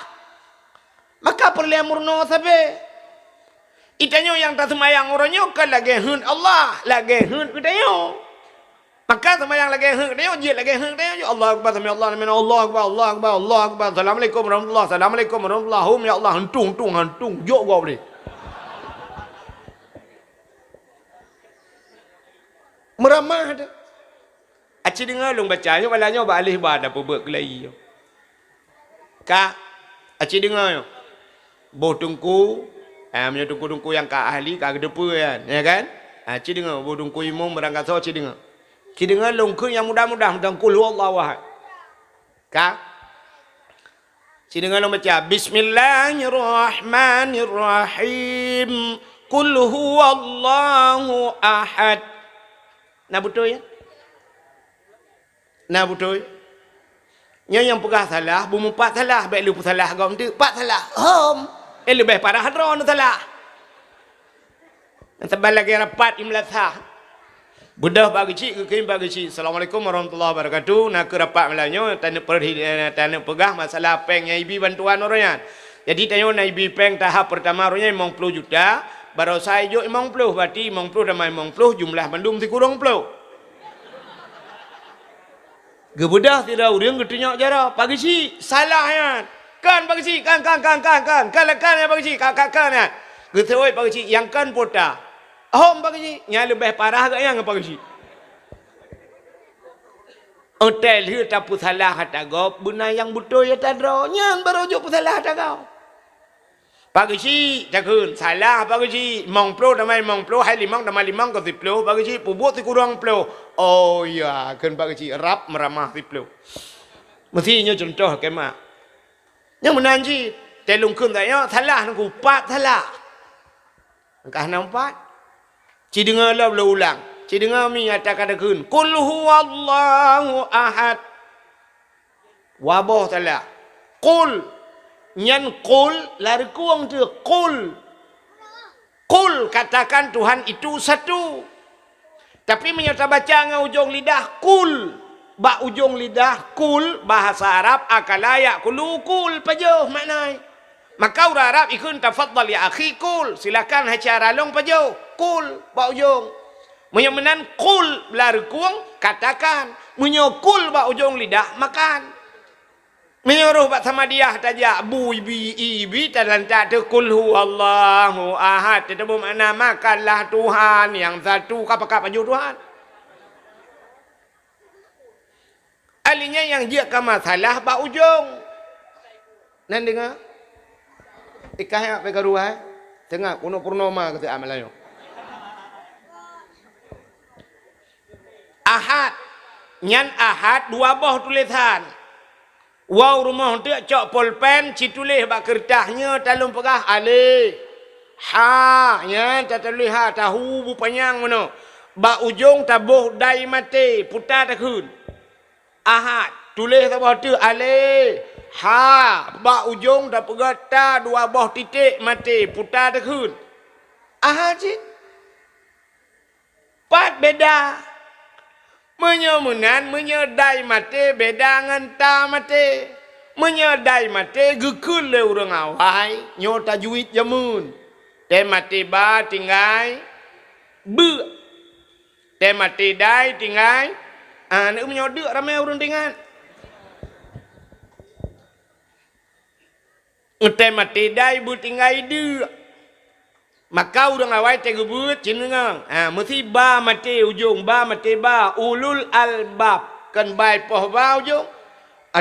Maka peureulée meurunoe sabe. Itanyoe nyang taseumayang uroe nyoe kon lagée heuet Allah, lagée heuet geutanyoe. Maka seumayang lagée heuet geutanyoe, jeuet lagée heuet geutanyoe, Allahu Akbar, sami Allahu liman, Allahu Akbar, Allahu Akbar, Allahu Akbar, Assalamualaikum warahmatullah, Assalamualaikum warahmatullah, hom ya Allah, hantung, hantung, hantung, jok gob lé. Meuramah teuh. Aci deungoe lôn baca, nyoe bala nyoe bak aleh ba na peubuet keulayi nyoe. Ka, aci deungoe nyoe. Boh teungku, ah, meunyoe teungku-teungku nyang ka ahli, ka geuteupeue nyan, ya kan? Aci deungoe, boh teungku imum beurangkasoe, ci deungoe. Ci deungoe lôn kheun nyang mudah-mudah, mantong Qul huwallahu ahad. Ka? Ci deungoe lôn baca, Bismillahirrahmanirrahim. Qul huwallahu ahad. Na beutôi, ya? Na beutôi. Nyoe nyang peugah salah, beumeupat salah, bék lé peusalah gob teuk, pat salah. Hom. Eh, leubeh parah droeneuh salah. Saban lagée rapat imlasah. Beudôh Pak Geuchik geukheun Pak Geuchik, "Assalamualaikum warahmatullahi wabarakatuh. Nakeuh rapat malam nyoe, taneuk peurhi-, eh, taneuk peugah masalah péng nyang ibi bantuan uroe nyan. Jadi tanyoe na ibi péng tahap peurtama uroe nyan limong ploh juta, baroesa ijok limong ploh, berarti limong ploh tamah limong ploh, jumlah mandum sikureueng ploh." Geubeudôh sidroe ureuëng geutunyok jaroe, "Pak Geuchik, salah nyan." "Kon, Pak Geuchik, kon, kon, kon, kon, kon. Kon, kon, ya, Pak Geuchik, kon, kon, kon, nyan." Geuseuôt Pak Geuchik, "Nyang kon pota." "Hom, Pak Geuchik, nyan leubeh parah gét nyan ngon Pak Geuchik." Otai lheueh tapeusalah ata gob, beuna nyang beutôi ata droe, nyan barô jok peusalah ata gob. "Pak Geuchik," takheun, "salah, Pak Geuchik. Limong ploh tamah limong ploh, hai limong tamah limong kon siploh, Pak Geuchik, peubuet sikureueng ploh." "Oh, ya," kheun Pak Geuchik, rab meuramah siploh. Meusti nyoe cuntoh keu mak. Nyang meunan cit, teuh lôn kheun tanyoe salah nangku, pat salah. Ka hana meupat. Ci deungoe lom lôn ulang. Ci deungoe mi ata ka takheun, "Qul huwallahu ahad." Dua boh salah. Qul. Nyan qul, lam reukueng teuh, qul. Qul, katakan Tuhan itu satu. Tapi meunyoe tabaca ngon ujong lidah, kul. Bak ujong lidah, kul, bahasa Arab, akala ya'kulu, kul, pajoh makna. Maka ureuëng Arab ikheun, "Tafadhal ya akhi, kul." Silakan, hai syedara lôn, pajoh. Kul, bak ujong. Meunyoe meunan, kul, lam reukueng, katakan. Meunyoe kul, bak ujong lidah, makan. Meunyoe roh bak Samadiyah tajak, bu ibi, ibi, talantak teuh, "Qul huwallahu ahad." Teuh teuboh makna, "Makanlah Tuhan yang satu." Ka pakat pajoh Tuhan. Ahli nyan nyang jeuet keu masalah bak ujong. Nan deungoe? Ikah nyak peukaru, eh? Teungoh, keunoe purnoma keu si Ahmad Layu. Ahad. Nyan ahad dua boh tulésan. Woe u rumoh teuk cok polpen, ci tuléh bak keureutah nyoe talôn peugah alif. Ha, nyan tatuléh ha, tahu bu panyang meunoe. Bak ujong taboh dai maté, puta takheun. Ahad, tuléh saboh teuk alif. Ha, bak ujong tapeugah ta dua boh titék maté, puta takheun. Ahad cit. Pat beda. Meunyoe meunan, meunyoe dai maté beda ngon ta maté. Meunyoe dai maté geukheun lé ureuëng awai, nyoe tajwid jameun. Teuh maté ba tinggai beuk. Teuh maté dai tinggai, ah, meunyoe deuk ramé ureuëng teuingat. Teuh maté dai beuk tinggai deuk. Maka ureuëng awai teuh geubeuet cit deungoe. Ha, meusi ba maté ujong, ba maté ba, ulul albab. Kon bai poh ba ujong.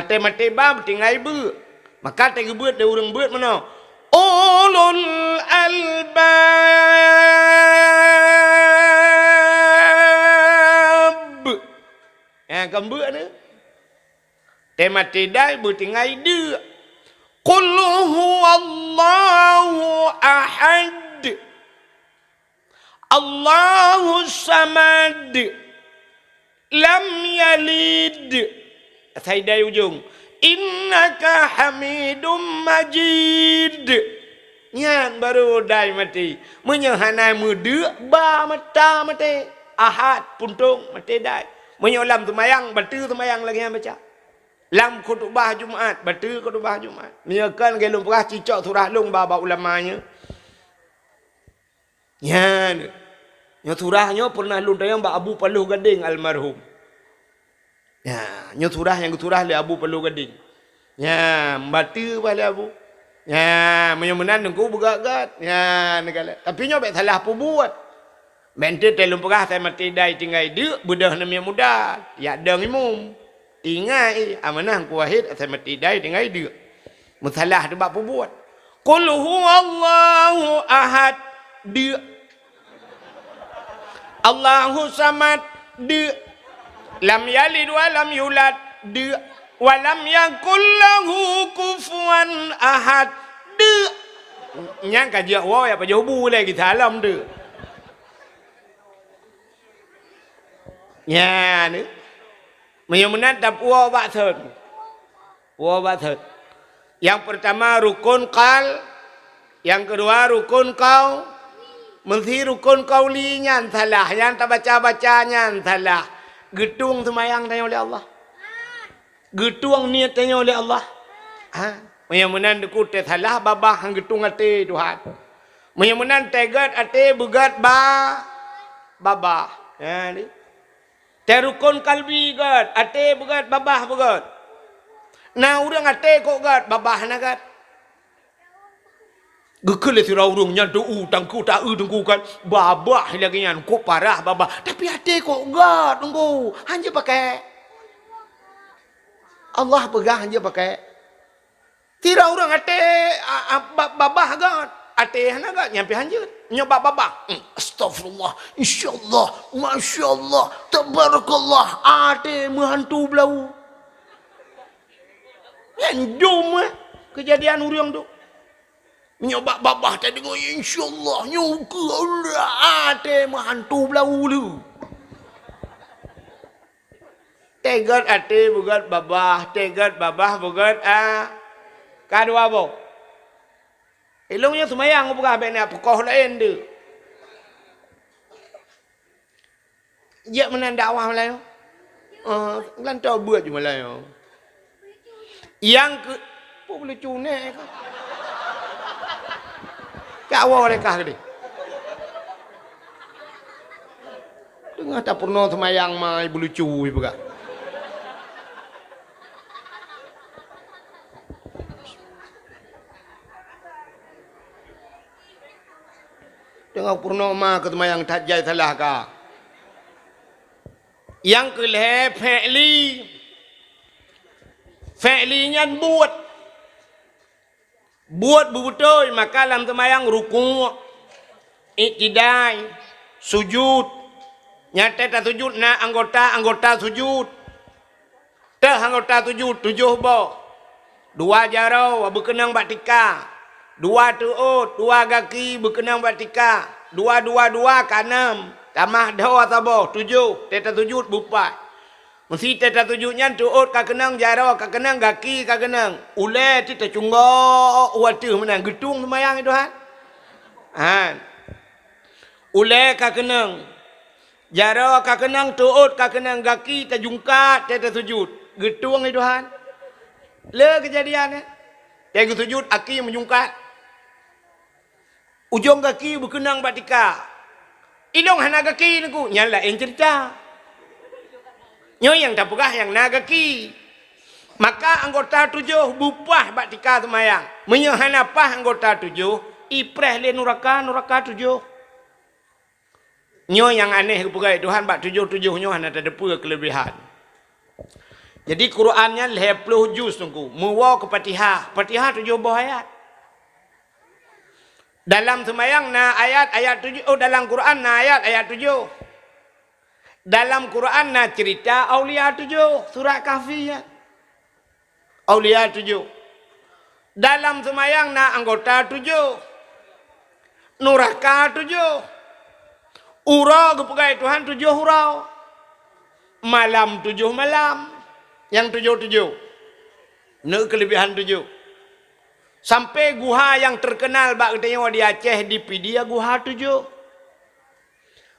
Teuh maté ba beuk tinggai beuk. Maka teuh geubeuet lé ureuëng beuet meunoe. Ulul albab. Ha, kon beuk nyoe. Teumaté dai beutinggai deuk. Qul huwallahu ahad. Allahus samad. Lam yalid. Asai dai ujong. Innaka hamidum majid. Nyan baru dai maté. Meunyoe hana meudeuk, ba mata maté. Ahad, puntông, maté dai. Meunyoe lam seumayang, bateue seumayang lagèe nyan baca. Lam khutubah Jumat, bateue khutubah Jumat. Meunyoe kon lagèe lôn peugah, cicok surah lôn ba, ba ulama nyoe. Nyan. Nyoe surah nyoe pernah lôn tanyong bak Abu Paloh Gadeng almarhum. Nya, nyoe surah nyang geusurah lé Abu Paloh Gadeng. Nya, bateue bah lé Abu. Nya, meunyoe meunan teungku beugét-gét. Nya, neukalon. Tapi nyoe bèk salah peubuet. Bèk enteuk lôn peugah asai maté dai tinggai deuk, beudôh aneuk miet muda. Jak dong imum. Ingat, eh, amanah Teungku Wahid asai maté dai tinggai deuk. Meusalah teuh bak peubuet. Qul huwallahu ahad. Deuk. Allahus samad. Deuk. Lam yalid wa lam yulad. Deuk. Wa lam yakul lahu kufuwan ahad. Deuk. Nyan ka jeuet woe ya pajoh bu lé geusalam tu. Nyan. Meunyoe meunan tapuwoe bak thon. Puwoe bak thon. Nyang peurtama rukon qal, nyang keudua rukon qau-, meusé rukon qauli nyan salah, nyang tabaca-baca nyan salah. Geutueng seumayang tanyoe lé Allah. Geutueng niet tanyoe lé Allah. Ha? Meunyoe meunan teungku teusalah babah han geutueng até Tuhan. Meunyoe meunan teuh gét até beugét ba-, babah. Ha, ni. Teuh rukon kalbi gét, até beugét, babah beugét. Na ureuëng até kok gét, babah hana gét. Geukheun lé sidroe ureuëng nyan teu-u tangku ta-eu teungku kan, babah lagée nyan kok parah babah, tapi até kok gét teungku, hanjeuet pakai. Allah peugah hanjeuet pakai. Sidroe ureuëng até, a, a, ba-, babah gét, até hana gét, nyan pih hanjeuet. Nyoe bak babah, hmm, astagfirullah, insyaallah, masyaallah, tabarakallah, até meuhantu blau. Nyan jom, eh, keujadian ureuëng tu. Nyoe bak babah tadeungoe, insyaallah, nyoe keu Allah, até meuhantu blau le. Teuh gét até beugét babah, teuh gét babah beugét a-, ka dua boh. Ilong nyoe seumayang peugah bék na peukoh laén deuh. Jak meunan dakwah malam nyoe. Ah, lantoe beuet ju malam nyoe. Nyang keu-, peue beulecu nèk ka. Cak woe lé kah keudeh. Teungoh tapeurunoe seumayang ma beulecu ipeugah. Teungoh peurunoe ma keu seumayang that jai salah ka. Nyang keu lhèe fi'li. Fi'li nyan buet. Buet beubeutôi maka lam seumayang rukuk, iktidai, sujud. Nyang teuh tasujud na anggota-anggota sujud. Teuh anggota sujud tujoh boh. Dua jaroe beukeunong bak tika. Dua teuôt, dua gaki beukeunong bak tika. Dua, dua, dua ka nam. Tamah dhoe saboh, tujoh. Teuh tasujud beupaih. Meusitée tasujud nyan teuôt ka keunong, jaroe ka keunong, gaki ka keunong. Ulée teuh tacunggok u ateueh meunan, geutueng seumayang Tuhan. Han. Ulée ka keunong, jaroe ka keunong, teuôt ka keunong, gaki tajungkat teuh tasujud. Geutueng Tuhan. Le keujadian, eh. Teuh geusujud, aki meujungkat. Ujong gaki beukeunong bak tika. Ilong hana gaki Teungku, nyan laén ceurita. Nyoe nyang tapeugah nyang na gaki. Maka anggota tujoh beupaih bak tika seumayang. Meunyoe hana paih anggota tujoh, ipreh lé nuraka, nuraka tujoh. Nyoe nyang aneh geupeugah Tuhan bak tujoh-tujoh nyoe hana tateupeue keuleubehan. Jadi Quran nyan lhèe ploh juz Teungku, meuwoe keu Fatihah. Fatihah tujoh boh ayat. Dalam seumayang na ayat-ayat tujoh, oh, dalam Quran na ayat-ayat tujoh. Dalam Quran na ceurita aulia tujoh, surat Kahfi nyan. Aulia tujoh. Dalam seumayang na anggota tujoh. Nuraka tujoh. Uroe geupeugah Tuhan tujoh uroe. Malam tujoh malam. Nyang tujoh-tujoh. Neuk keuleubehan tujoh. Sampai guha nyang teukeunal bak geutanyoe di Aceh, di Pidie, guha tujoh.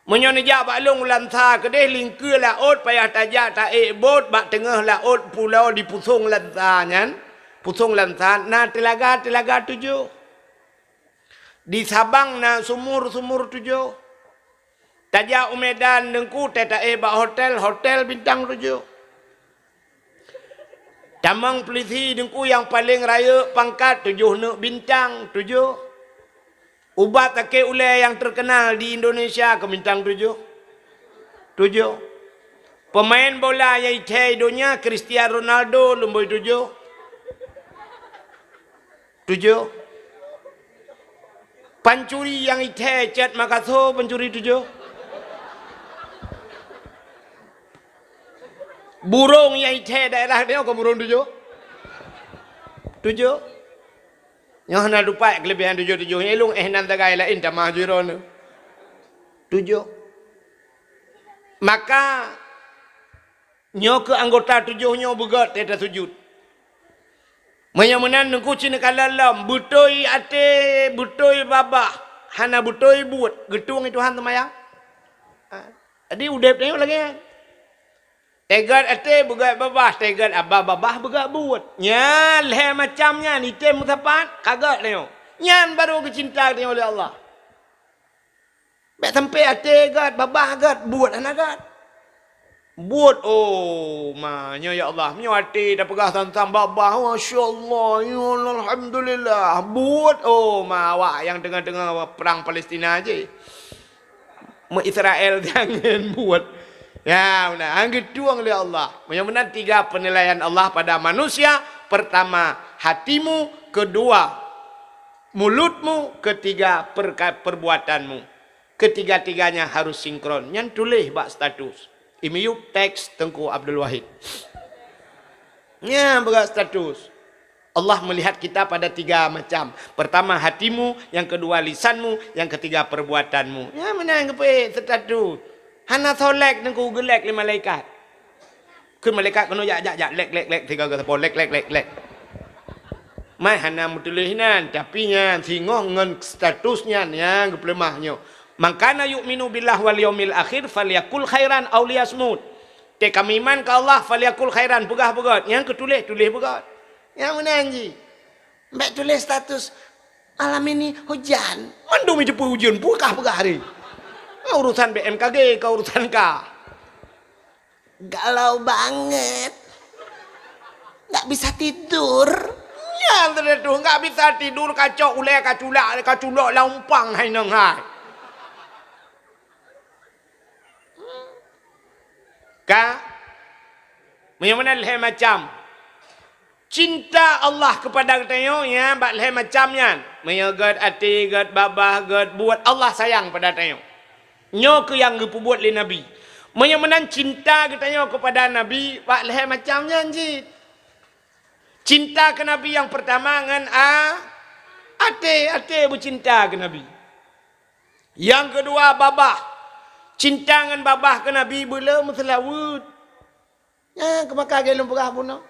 Meunyoe neujak bak lôn u Lansa keudeh, lingkeue laôt payah tajak taék bot bak teungoh laôt pulo dipusong Lansa nyan, pusong Lansa na teulaga-teulaga tujoh. Di Sabang na sumur-sumur tujoh. Tajak u Medan Teungku, teuka ék bak hotel, hotel bintang tujoh. Tamong pulisi Teungku nyang paleng rayeuk pangkat tujoh neuk bintang tujoh. Ubat sakét ulée nyang teukeunal di Indonesia keu bintang tujoh. Tujoh. Peumaén bola nyang ithée donya Cristiano Ronaldo lumboi tujoh. Tujoh. Pancuri nyang ithée cét makaso pancuri tujoh. Burông nyang ithée daerah nyoe kon burông tujoh. Tujoh. Nyoe hana lupa keuleubehan tujoh-tujoh. Nyang lôn éh nan sagai laén tamah jih droeneuh. Tujoh. Maka Nyoe keuh anggota tujoh nyoe beugét teuh tasujut. Meunyoe meunan Teungku cit neukalon lom, beutôi até, beutôi babah, hana beutôi buet, geutueng Tuhan seumayang? Ha. Jadi udeb tanyoe lagée nyan. Teuget até beugét babah, teuget babah beugét buet. Nyan lhée macam nyan item meusapat, ka gét tanyoe. Nyan barô geucinta tanyoe lé Allah. Bék sampai até gét, babah gét, buet hana gét. Buet, oh, ma, nyoe ya Allah, meunyoe até tapeugah sang-sang babah, masya Allah, ya Allah, alhamdulillah. Buet, oh, ma, awak nyang teungoh-teungoh prang Palestina jih. Meu Israel jangan buet. Ya, meunan, han geutueng lé Allah. Meunyoe meunan tiga penilaian Allah pada manusia, pertama, hatimu, kedua, mulutmu, ketiga, perka-, perbuatanmu. Ketiga-tiganya harus sinkron. Nyan tuléh bak status. I miyueb teks Teungku Abdul Wahid. Nyan bak status. Allah melihat kita pada tiga macam. Pertama hatimu, yang kedua lisanmu, yang ketiga perbuatanmu. Nyan meunan geupeuék status. Hana solek Teungku geulek lé malaikat. Kheun malaikat keunoe jak, jak, jak, lek, lek, lek, sigoe geusapo, lek, lek, lek, lek. Mai hana meutuléh nan, tapi nyan singoh ngon status nyan nyang geupeuleumah nyoe. "Man kana yu'minu billahi wal yaumil akhir falyakul khairan aw liyasmut." Tée ka meuiman keu Allah, falyakul khairan, peugah beugét, nyang keutuléh, tuléh beugét. Nyang meunan jih. Bék tuléh status, "Malam ini hujan." Mandum jiteupeue ujeuen, peugah-peugah hari. Urusan B M K G ka urusan ka. Galau banget. Nggak bisa tidur. Nyan teuh tuh, nggak bisa tidur, kacok ulée, kaculak, kaculok lam umpang hai nong hai. Ka? Meunyoe meunan lhée macam. Cinta Allah keupada geutanyoe nyan bak lhée macam nyan. Meunyoe gét até, gét babah, gét buet, Allah sayang pada tanyoe. Nyoe keuh nyang geupeubuet lé Nabi. Meunyoe meunan cinta geutanyoe keupada Nabi bak lhée macam nyan cit. Cinta keu Nabi nyang peurtama ngon a-, até, até beucinta keu Nabi. Nyang keudua babah. Cinta ngon babah keu Nabi beu le meuseulaweuet. Nyan keuh maka lagée lôn peugah bunoe.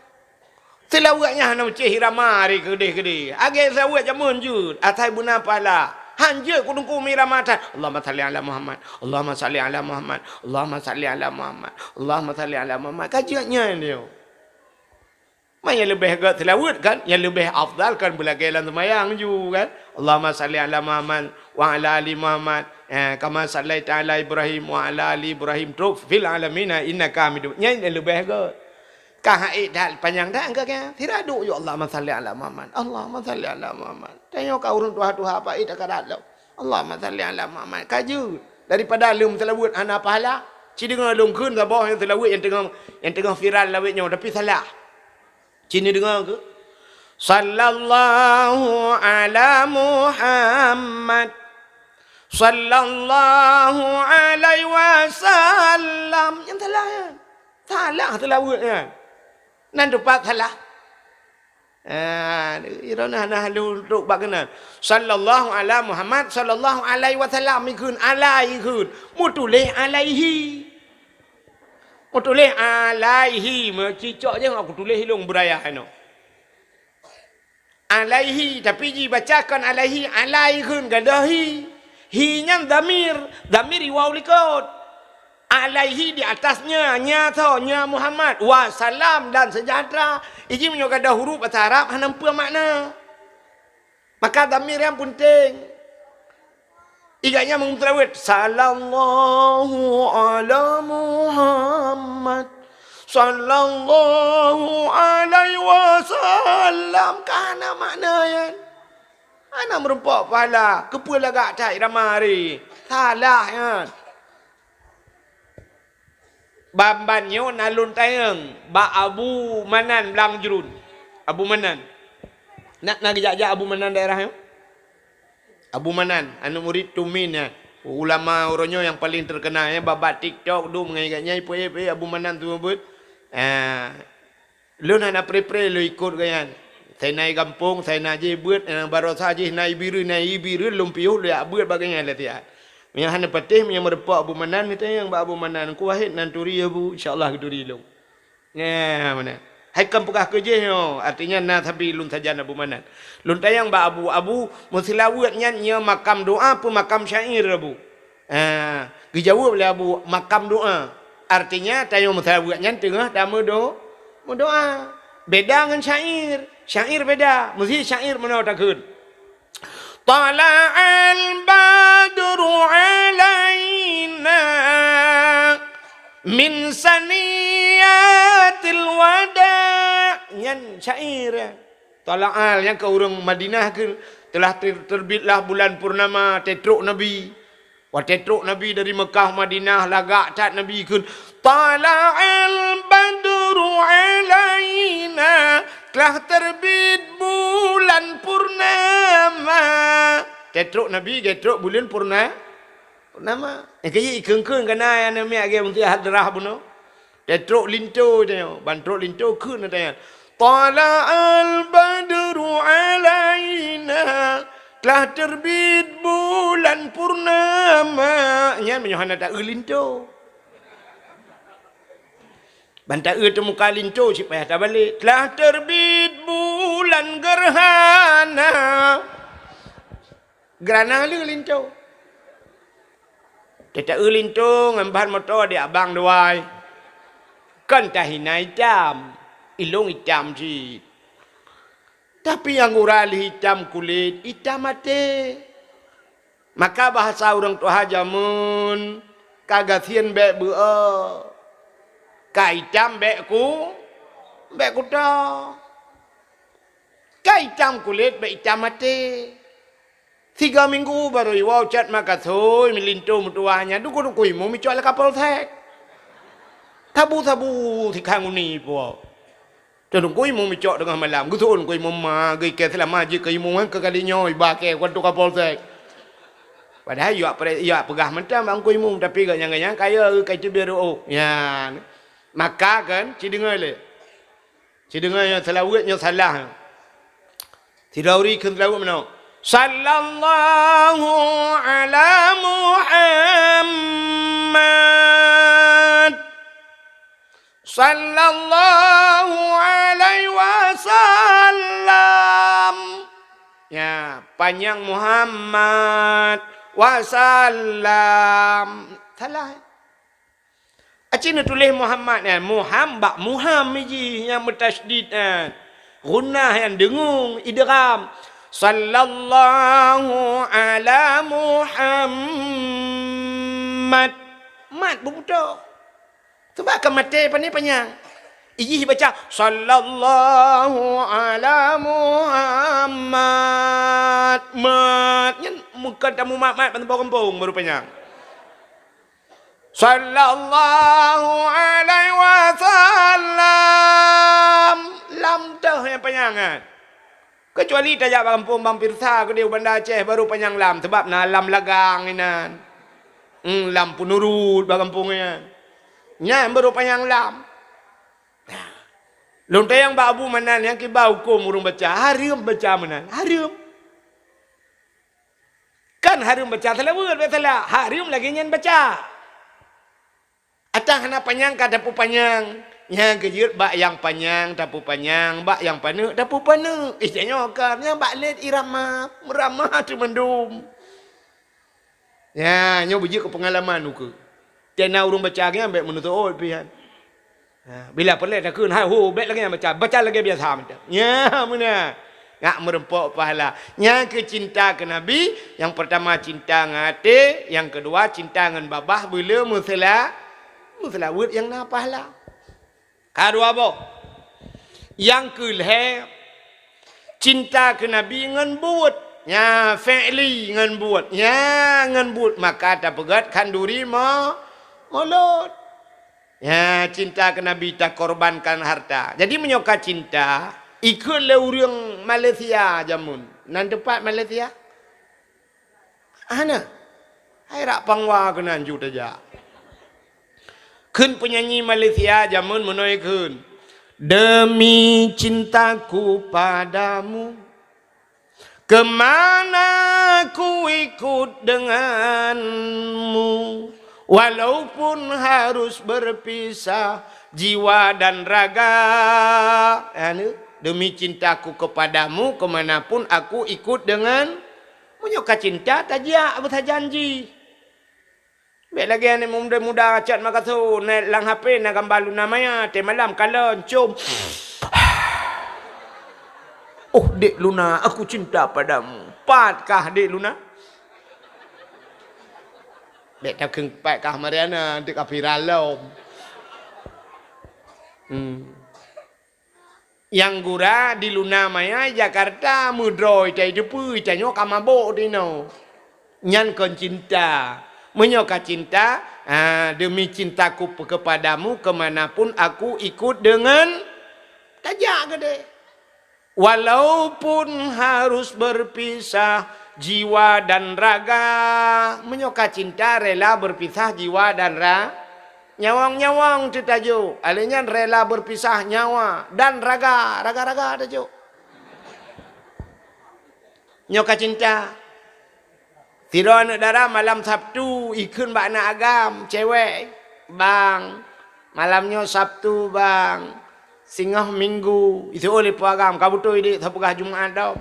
Seulaweuet nyan hana meucéh irama ari keudeh-keudeh. Lagée seulaweuet jameun jeuet, asai beuna pahala. Han jeuet keu Teungku meuirama that. Allahumma shalli ala Muhammad. Allahumma shalli ala Muhammad. Allahumma shalli ala Muhammad. Allahumma shalli ala Muhammad. Ka jeuet nyan nyoe. Ma nyang leubeh gét seulaweuet kan? Nyang leubeh afdal kan beulagée lam seumayang ju kan? Allahumma shalli ala Muhammad wa ala ali Muhammad. Eh, kama shallaita ala Ibrahim wa ala ali Ibrahim trok fil alamina innaka Hamidum. Nyan nyang leubeh gét. Ka hai that panyang that engkau kan? Sira duek ju Allahumma shalli ala Muhammad. Allahumma shalli ala Muhammad. Tanyoe ka ureuëng tuha-tuha apa ita ka dat lom. Allahumma shalli ala Muhammad. Ka jeuet. Daripada lom seulaweuet hana pahala. Ci deungoe lôn kheun saboh nyang seulaweuet nyang teungoh, nyang teungoh viral lawét nyoe tapi salah. Ci neudeungoe keu? Sallallahu ala Muhammad. Sallallahu alaihi wasallam. Nyang salah nyan. Salah seulaweuet nyan. Nan teumpat salah. Ah, droeneuh hana lôn trok bak keunan. Sallallahu ala Muhammad, sallallahu alaihi wasallam ikheun, alai ikheun. Meutuléh alaihi. Meutuléh alaihi, meucicok jih aku tuléh ilong budaya inoe. Alaihi, tapi jibaca kon alaihi, alai kheun gadôh hi. Hi nyan dhamir, dhamir iwau likot. Alaihi di atasnya, nya tho, nya Muhammad, wa salam dan sejahtera. Iji meunyoe gadôh huruf basa Arab hana peue makna. Maka dhamir nyan peunteng. Iganya meunteureuet, "Sallallahu ala Muhammad, sallallahu alaihi wasallam." Ka hana makna nyan. Hana meurumpok pahala. Keupeue lagak that irama hari? Salah nyan. Ban-ban nyoe na lôn tanyong bak Abu Manan Blang Jrun. Abu Manan. Na, na geujak-jak Abu Manan daerah nyoe? Abu Manan, aneuk murit Tumin nyan. Ulama uroe nyoe nyang paleng terkenal nyan, bak-bak TikTok duek meungai gobnyan, ipeuék-peuék Abu Manan tu beuet. Ah, lôn hana pre-pre lôn ikot gobnyan. Sai na i gampông, sai na jih beuet, nyang baroesa jih na i Bireuen, na i Bireuen lôn piôh lôn jak beuet bak gobnyan lé siat. Meunyoe hana patéh, meunyoe meurumpok Abu Manan, neutanyong bak Abu Manan, "Ku Wahid nan turi ya, Bu?" Insya Allah geuturi lôn. Nah, mana? Hai kon peugah keu jih nyoe, artinya na sabe lôn sajan Abu Manan. Lôn tanyong bak Abu, "Abu, meuseulaweuet nyan nyoe makam doa peu makam syair, Abu?" Ah, geujaweueb lé Abu, "Makam doa." Artinya, tanyoe meuseulaweuet nyan teungoh tameudo-, meudoa. Beda ngon syair. Syair beda. Meusi syair meunoe takheun. Tala'al badru alaina min saniyatil wada. Nyan syair. Tala'al, nyan keu ureuëng Madinah kheun, telah ter-, terbitlah bulan purnama, teutrok Nabi. Watée trok Nabi dari Meukah Madinah, lagak that Nabi kheun, "Tala'al badru alaina," telah terbit bulan purnama. Teutrok Nabi, geutrok buleuen purna-, purnama. Nyang keu jih ikheun-kheun kana nyang neumiet lagée meunteuk hadrah bunoe. Teutrok linto tanyoe, ban trok linto kheun tanyoe, "Tala'al badru alaina," telah terbit bulan purnama. Nyan meunyoe hana taeu linto. Ban taeu teumuka linto cit payah tabalek. Telah terbit bulan gerhana. Gerhana le linto. Teuta-eu linto ngon ban moto di abang dua ai. Kon tahina itam, ilong itam cit. Tapi nyang gura lheueh itam kulét, itam até. Maka bahasa ureuëng tuha jameun, ka gasien bék beu-o. Ka itam bék ku, bék kuto. Ka itam kulét, bék itam até. Tiga minggu barô iwoe cat makathoi meulinto meutuwah nyan, dukui-dukui imum icok lé Kapolsek. Sabu-sabu sikhan uni po. Teudukui imum icok teungoh malam, geuseuôn keu imum ma, geukée seulama jeuet keu imum keu kali nyoe iba kée keu Kapolsek. Padahai yak pre-, yak peugah mantong bak keu imum, tapi gobnyan-gobnyan kaya ka iteubiet reuôh. Nyan. Maka kan, ci deungoe lé. Ci deungoe nyoe seulaweuet nyoe salah. Sidroe ureuëng kheun seulaweuet meunoe, "Sallallahu ala Muhammad. Sallallahu alaihi wasallam." Ya, panyang Muhammad wasallam. Salah. Aci neutuléh Muhammad nyan, Muham bak Muham jih nyang meutasydid nyan. Ghunnah nyan deungung, idgham. Sallallahu ala Muhammad. Mat beubutôh. Sebab ka maté pane panyang. Ijih baca, "Sallallahu ala Muhammad." Mat. Nyan meukan tamu mat-mat ban gampông baru panyang. Sallallahu alaihi wasallam. Lam teuh nyang panyang nyan. Keucuali tajak bak gampông Bang Pirsa keudeh u Banda Aceh baru panyang lam, sabab na lam lagang inan. Hmm, lam peunurut bak gampông nyan. Nyan baru panyang lam. Nah. Lôn tanyong bak Abu Manan nyang kiba hukôm ureuëng baca, hareuem baca meunan, hareuem. Kan hareuem baca salaweuet, biasalah hareuem lagée nyan baca. Atawa hana panyang ka tapeupanyang. Nyang keujeuet bak nyang panyang tapeupanyang, bak nyang paneuk tapeupeuneuk. Ih, tanyoe kan nyang bak lét irama, meurama teumandum. Ya, nyoe beujeuet keu peungalaman ukeue. Tena ureuëng baca nyan bék meunutôt pih nyan. Ha, bila peureulée takheun, hai ho, bék lagée nyan baca, baca lagée biasa mantong. Nya, meunan. Ngak meureumpok pahala. Nyang keu cinta keu Nabi, nyang peurtama cinta ngon até, nyang keudua cinta ngon babah, beuleu meusela-, meuseulaweuet nyang na pahala. Ka dua boh. Nyang keu lhée, cinta keu Nabi ngon buet. Nya, fi'li ngon buet. Nya, ngon buet. Maka tapeugét khanduri mo-, mulod. Ya, cinta keu Nabi takorbankan harta. Jadi meunyoe ka cinta, ikheun lé ureuëng Malaysia jameun. Nan teumpat Malaysia? Hana. Hai rak pangwa keunan ju tajak. Kheun peunyanyi Malaysia jameun meunoe kheun, "Demi cintaku padamu, kemana ku ikut denganmu, walaupun harus berpisah jiwa dan raga." Anu, "Demi cintaku kepadamu, kemanapun aku ikut dengan." Meunyoe ka cinta, tajak beusajanji. Bék lagée aneuk muda-muda chat makaso, na lam H P na gamba Luna Maya, teumalam kalon, com. "Oh, Dek Luna, aku cinta padamu." Pat kah Dek Luna? Bék takheun pat kah Mariana, dek ka viral lom. Hmm. Nyang gura di Luna Maya Jakarta meudroe tai teupeu, tanyoe ka mabök tinoe. Nyan kon cinta. Meunyoe ka cinta, ah, "Demi cintaku pe-, kepadamu, kemanapun aku ikut dengan," tajak keudeh. "Walaupun harus berpisah jiwa dan raga." Meunyoe ka cinta, rela berpisah jiwa dan ra-, Nyawöng-nyawöng teuh tajok, alèh nyan rela berpisah nyawa dan raga, raga-raga tajok. Nyoe ka cinta. Sidroe aneuk dara malam Sabtu ikheun bak aneuk agam cewek, "Bang, malam nyoe Sabtu, Bang. Singoh Minggu." Iseuôt lé po agam, "Ka beutôi, Dek, sapeugah Jumat dong."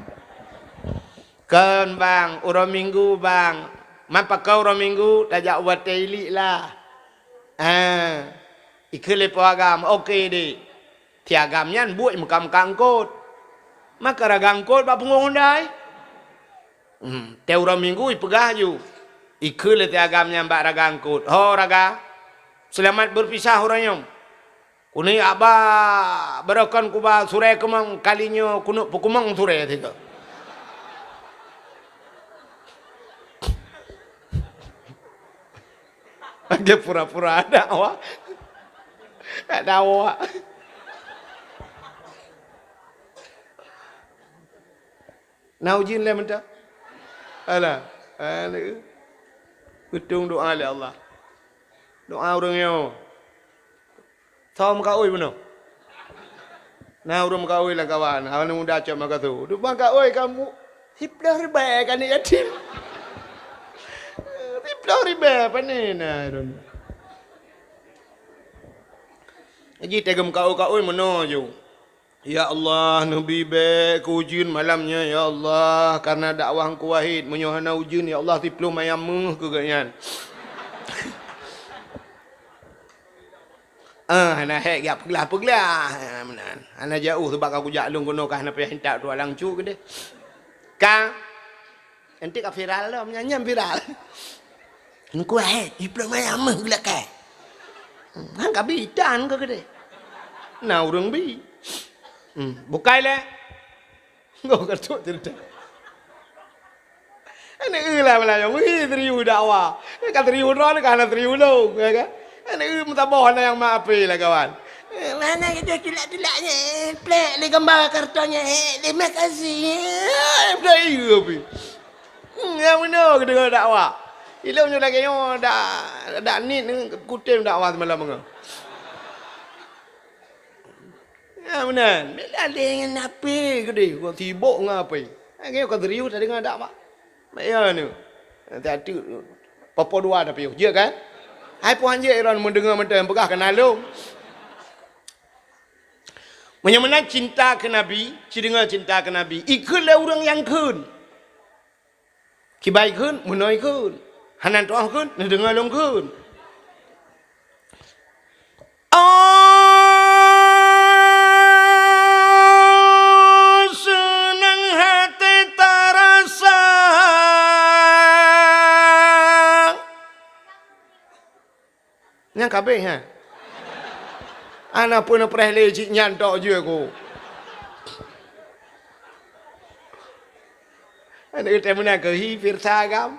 "Kon, Bang, uroe Minggu, Bang." "Man pakon uroe Minggu?" "Tajak u batée iliek lah." Ah, ikheun lé po agam, "Oke, Dek." Ti agam nyan buet meuka-meuka eungkôt. Maka raga eungkôt bak punggong undai. Hmm, tée uroe Minggu ipeugah ju. Ikheun lé ti agam nyan bak raga eungkôt, "Ho, raga, seulamat beupisah uroe nyoe. Keuneuk haba barokon kuba surée keumong, kali nyoe keuneuk peukeumong surée sigoe." Lagée pura-pura dakwa. Dakwa. Na ujeuen lé mantong? Alah. Alah. Geutong doa lé Allah. Doa ureuëng nyoe. Soe meukaôi bunoe? Na ureuëng meukaôi lam kawan, aneuk muda cok makasu. Dubang kaôi kamu siploh ribée keu aneuk yatim. Siploh ribée pane na ureuëng. Jadi teugeum kaôi-kaôi meunoe ju. "Ya Allah, neubi bék keu ujeuen malam nyoe, ya Allah, kareuna dakwah Teungku Wahid. Meunyoe hana ujeuen, ya Allah, siploh mayam méuh keu geuhnyan." Ah, hana hék jak peuglah-peuglah. Ah, meunan. Hana jauh, sabab ka kujak lôn keunoe ka hana payah intat tuak lam cuk keudeh. Ka. Nanti ka viral lom, nyan, nyan viral. Teungku Wahid, siploh mayam méuh geulakée. Hmm, han ka bi tan keu keudeh. Na ureuëng bi. Hmm, bukai lé. Goh ka trok ceurita. Aneuk eu lah meulayeue, wih, serius dakwa. Ka serius droe, ka hana serius lôn, ya kan? Aneuk eu meusaboh hana nyang maafé lah, kawan. Eh, mana kita tulak-tulak nyan? Plek lé gambar karton nyan. Eh, terima kasih. Eh, plek iya pi. Hmm, nyang beuna geudeungoe dakwa. Ilôn nyoe lagée nyoe dak, dak nit kutem dakwa semalam nyoe. Meunan, bela lé ngon ape keudeh, kok sibok ngon ape. Lagèe ka serius tadeungoe dak, Pak? Mak ya ni. Nanti atu popo dua tapi, jeuet kan? Hai puhan jeuet Iran mendengar mentang peugah kena lom. Meunyoe meunan cinta keu Nabi, ci deungoe cinta keu Nabi. Ikheun lé ureueng nyang kheun. Kibai kheun, meunoe kheun. Hana tuah kheun, neudeungoe lôn kheun. Oh, seunang hati tarasa. Nyang kabeh, ha? Ana pun preh lé cit nyan tok jeuet ku. Aneuk teuh meunan keuh hi pirsa agam.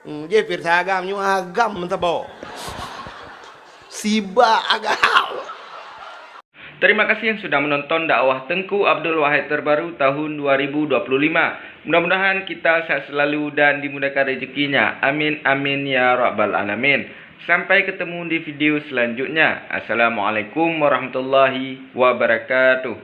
Hmm, jih pirsa agam nyoe agam meutabok. Sibak agam. Terima kasih yang sudah menonton dakwah Tengku Abdul Wahid terbaru tahun dua ribu dua puluh lima. Mudah-mudahan kita sehat selalu dan dimudahkan rezekinya. Amin, amin, ya rabbal alamin. Sampai ketemu di video selanjutnya. Assalamualaikum warahmatullahi wabarakatuh.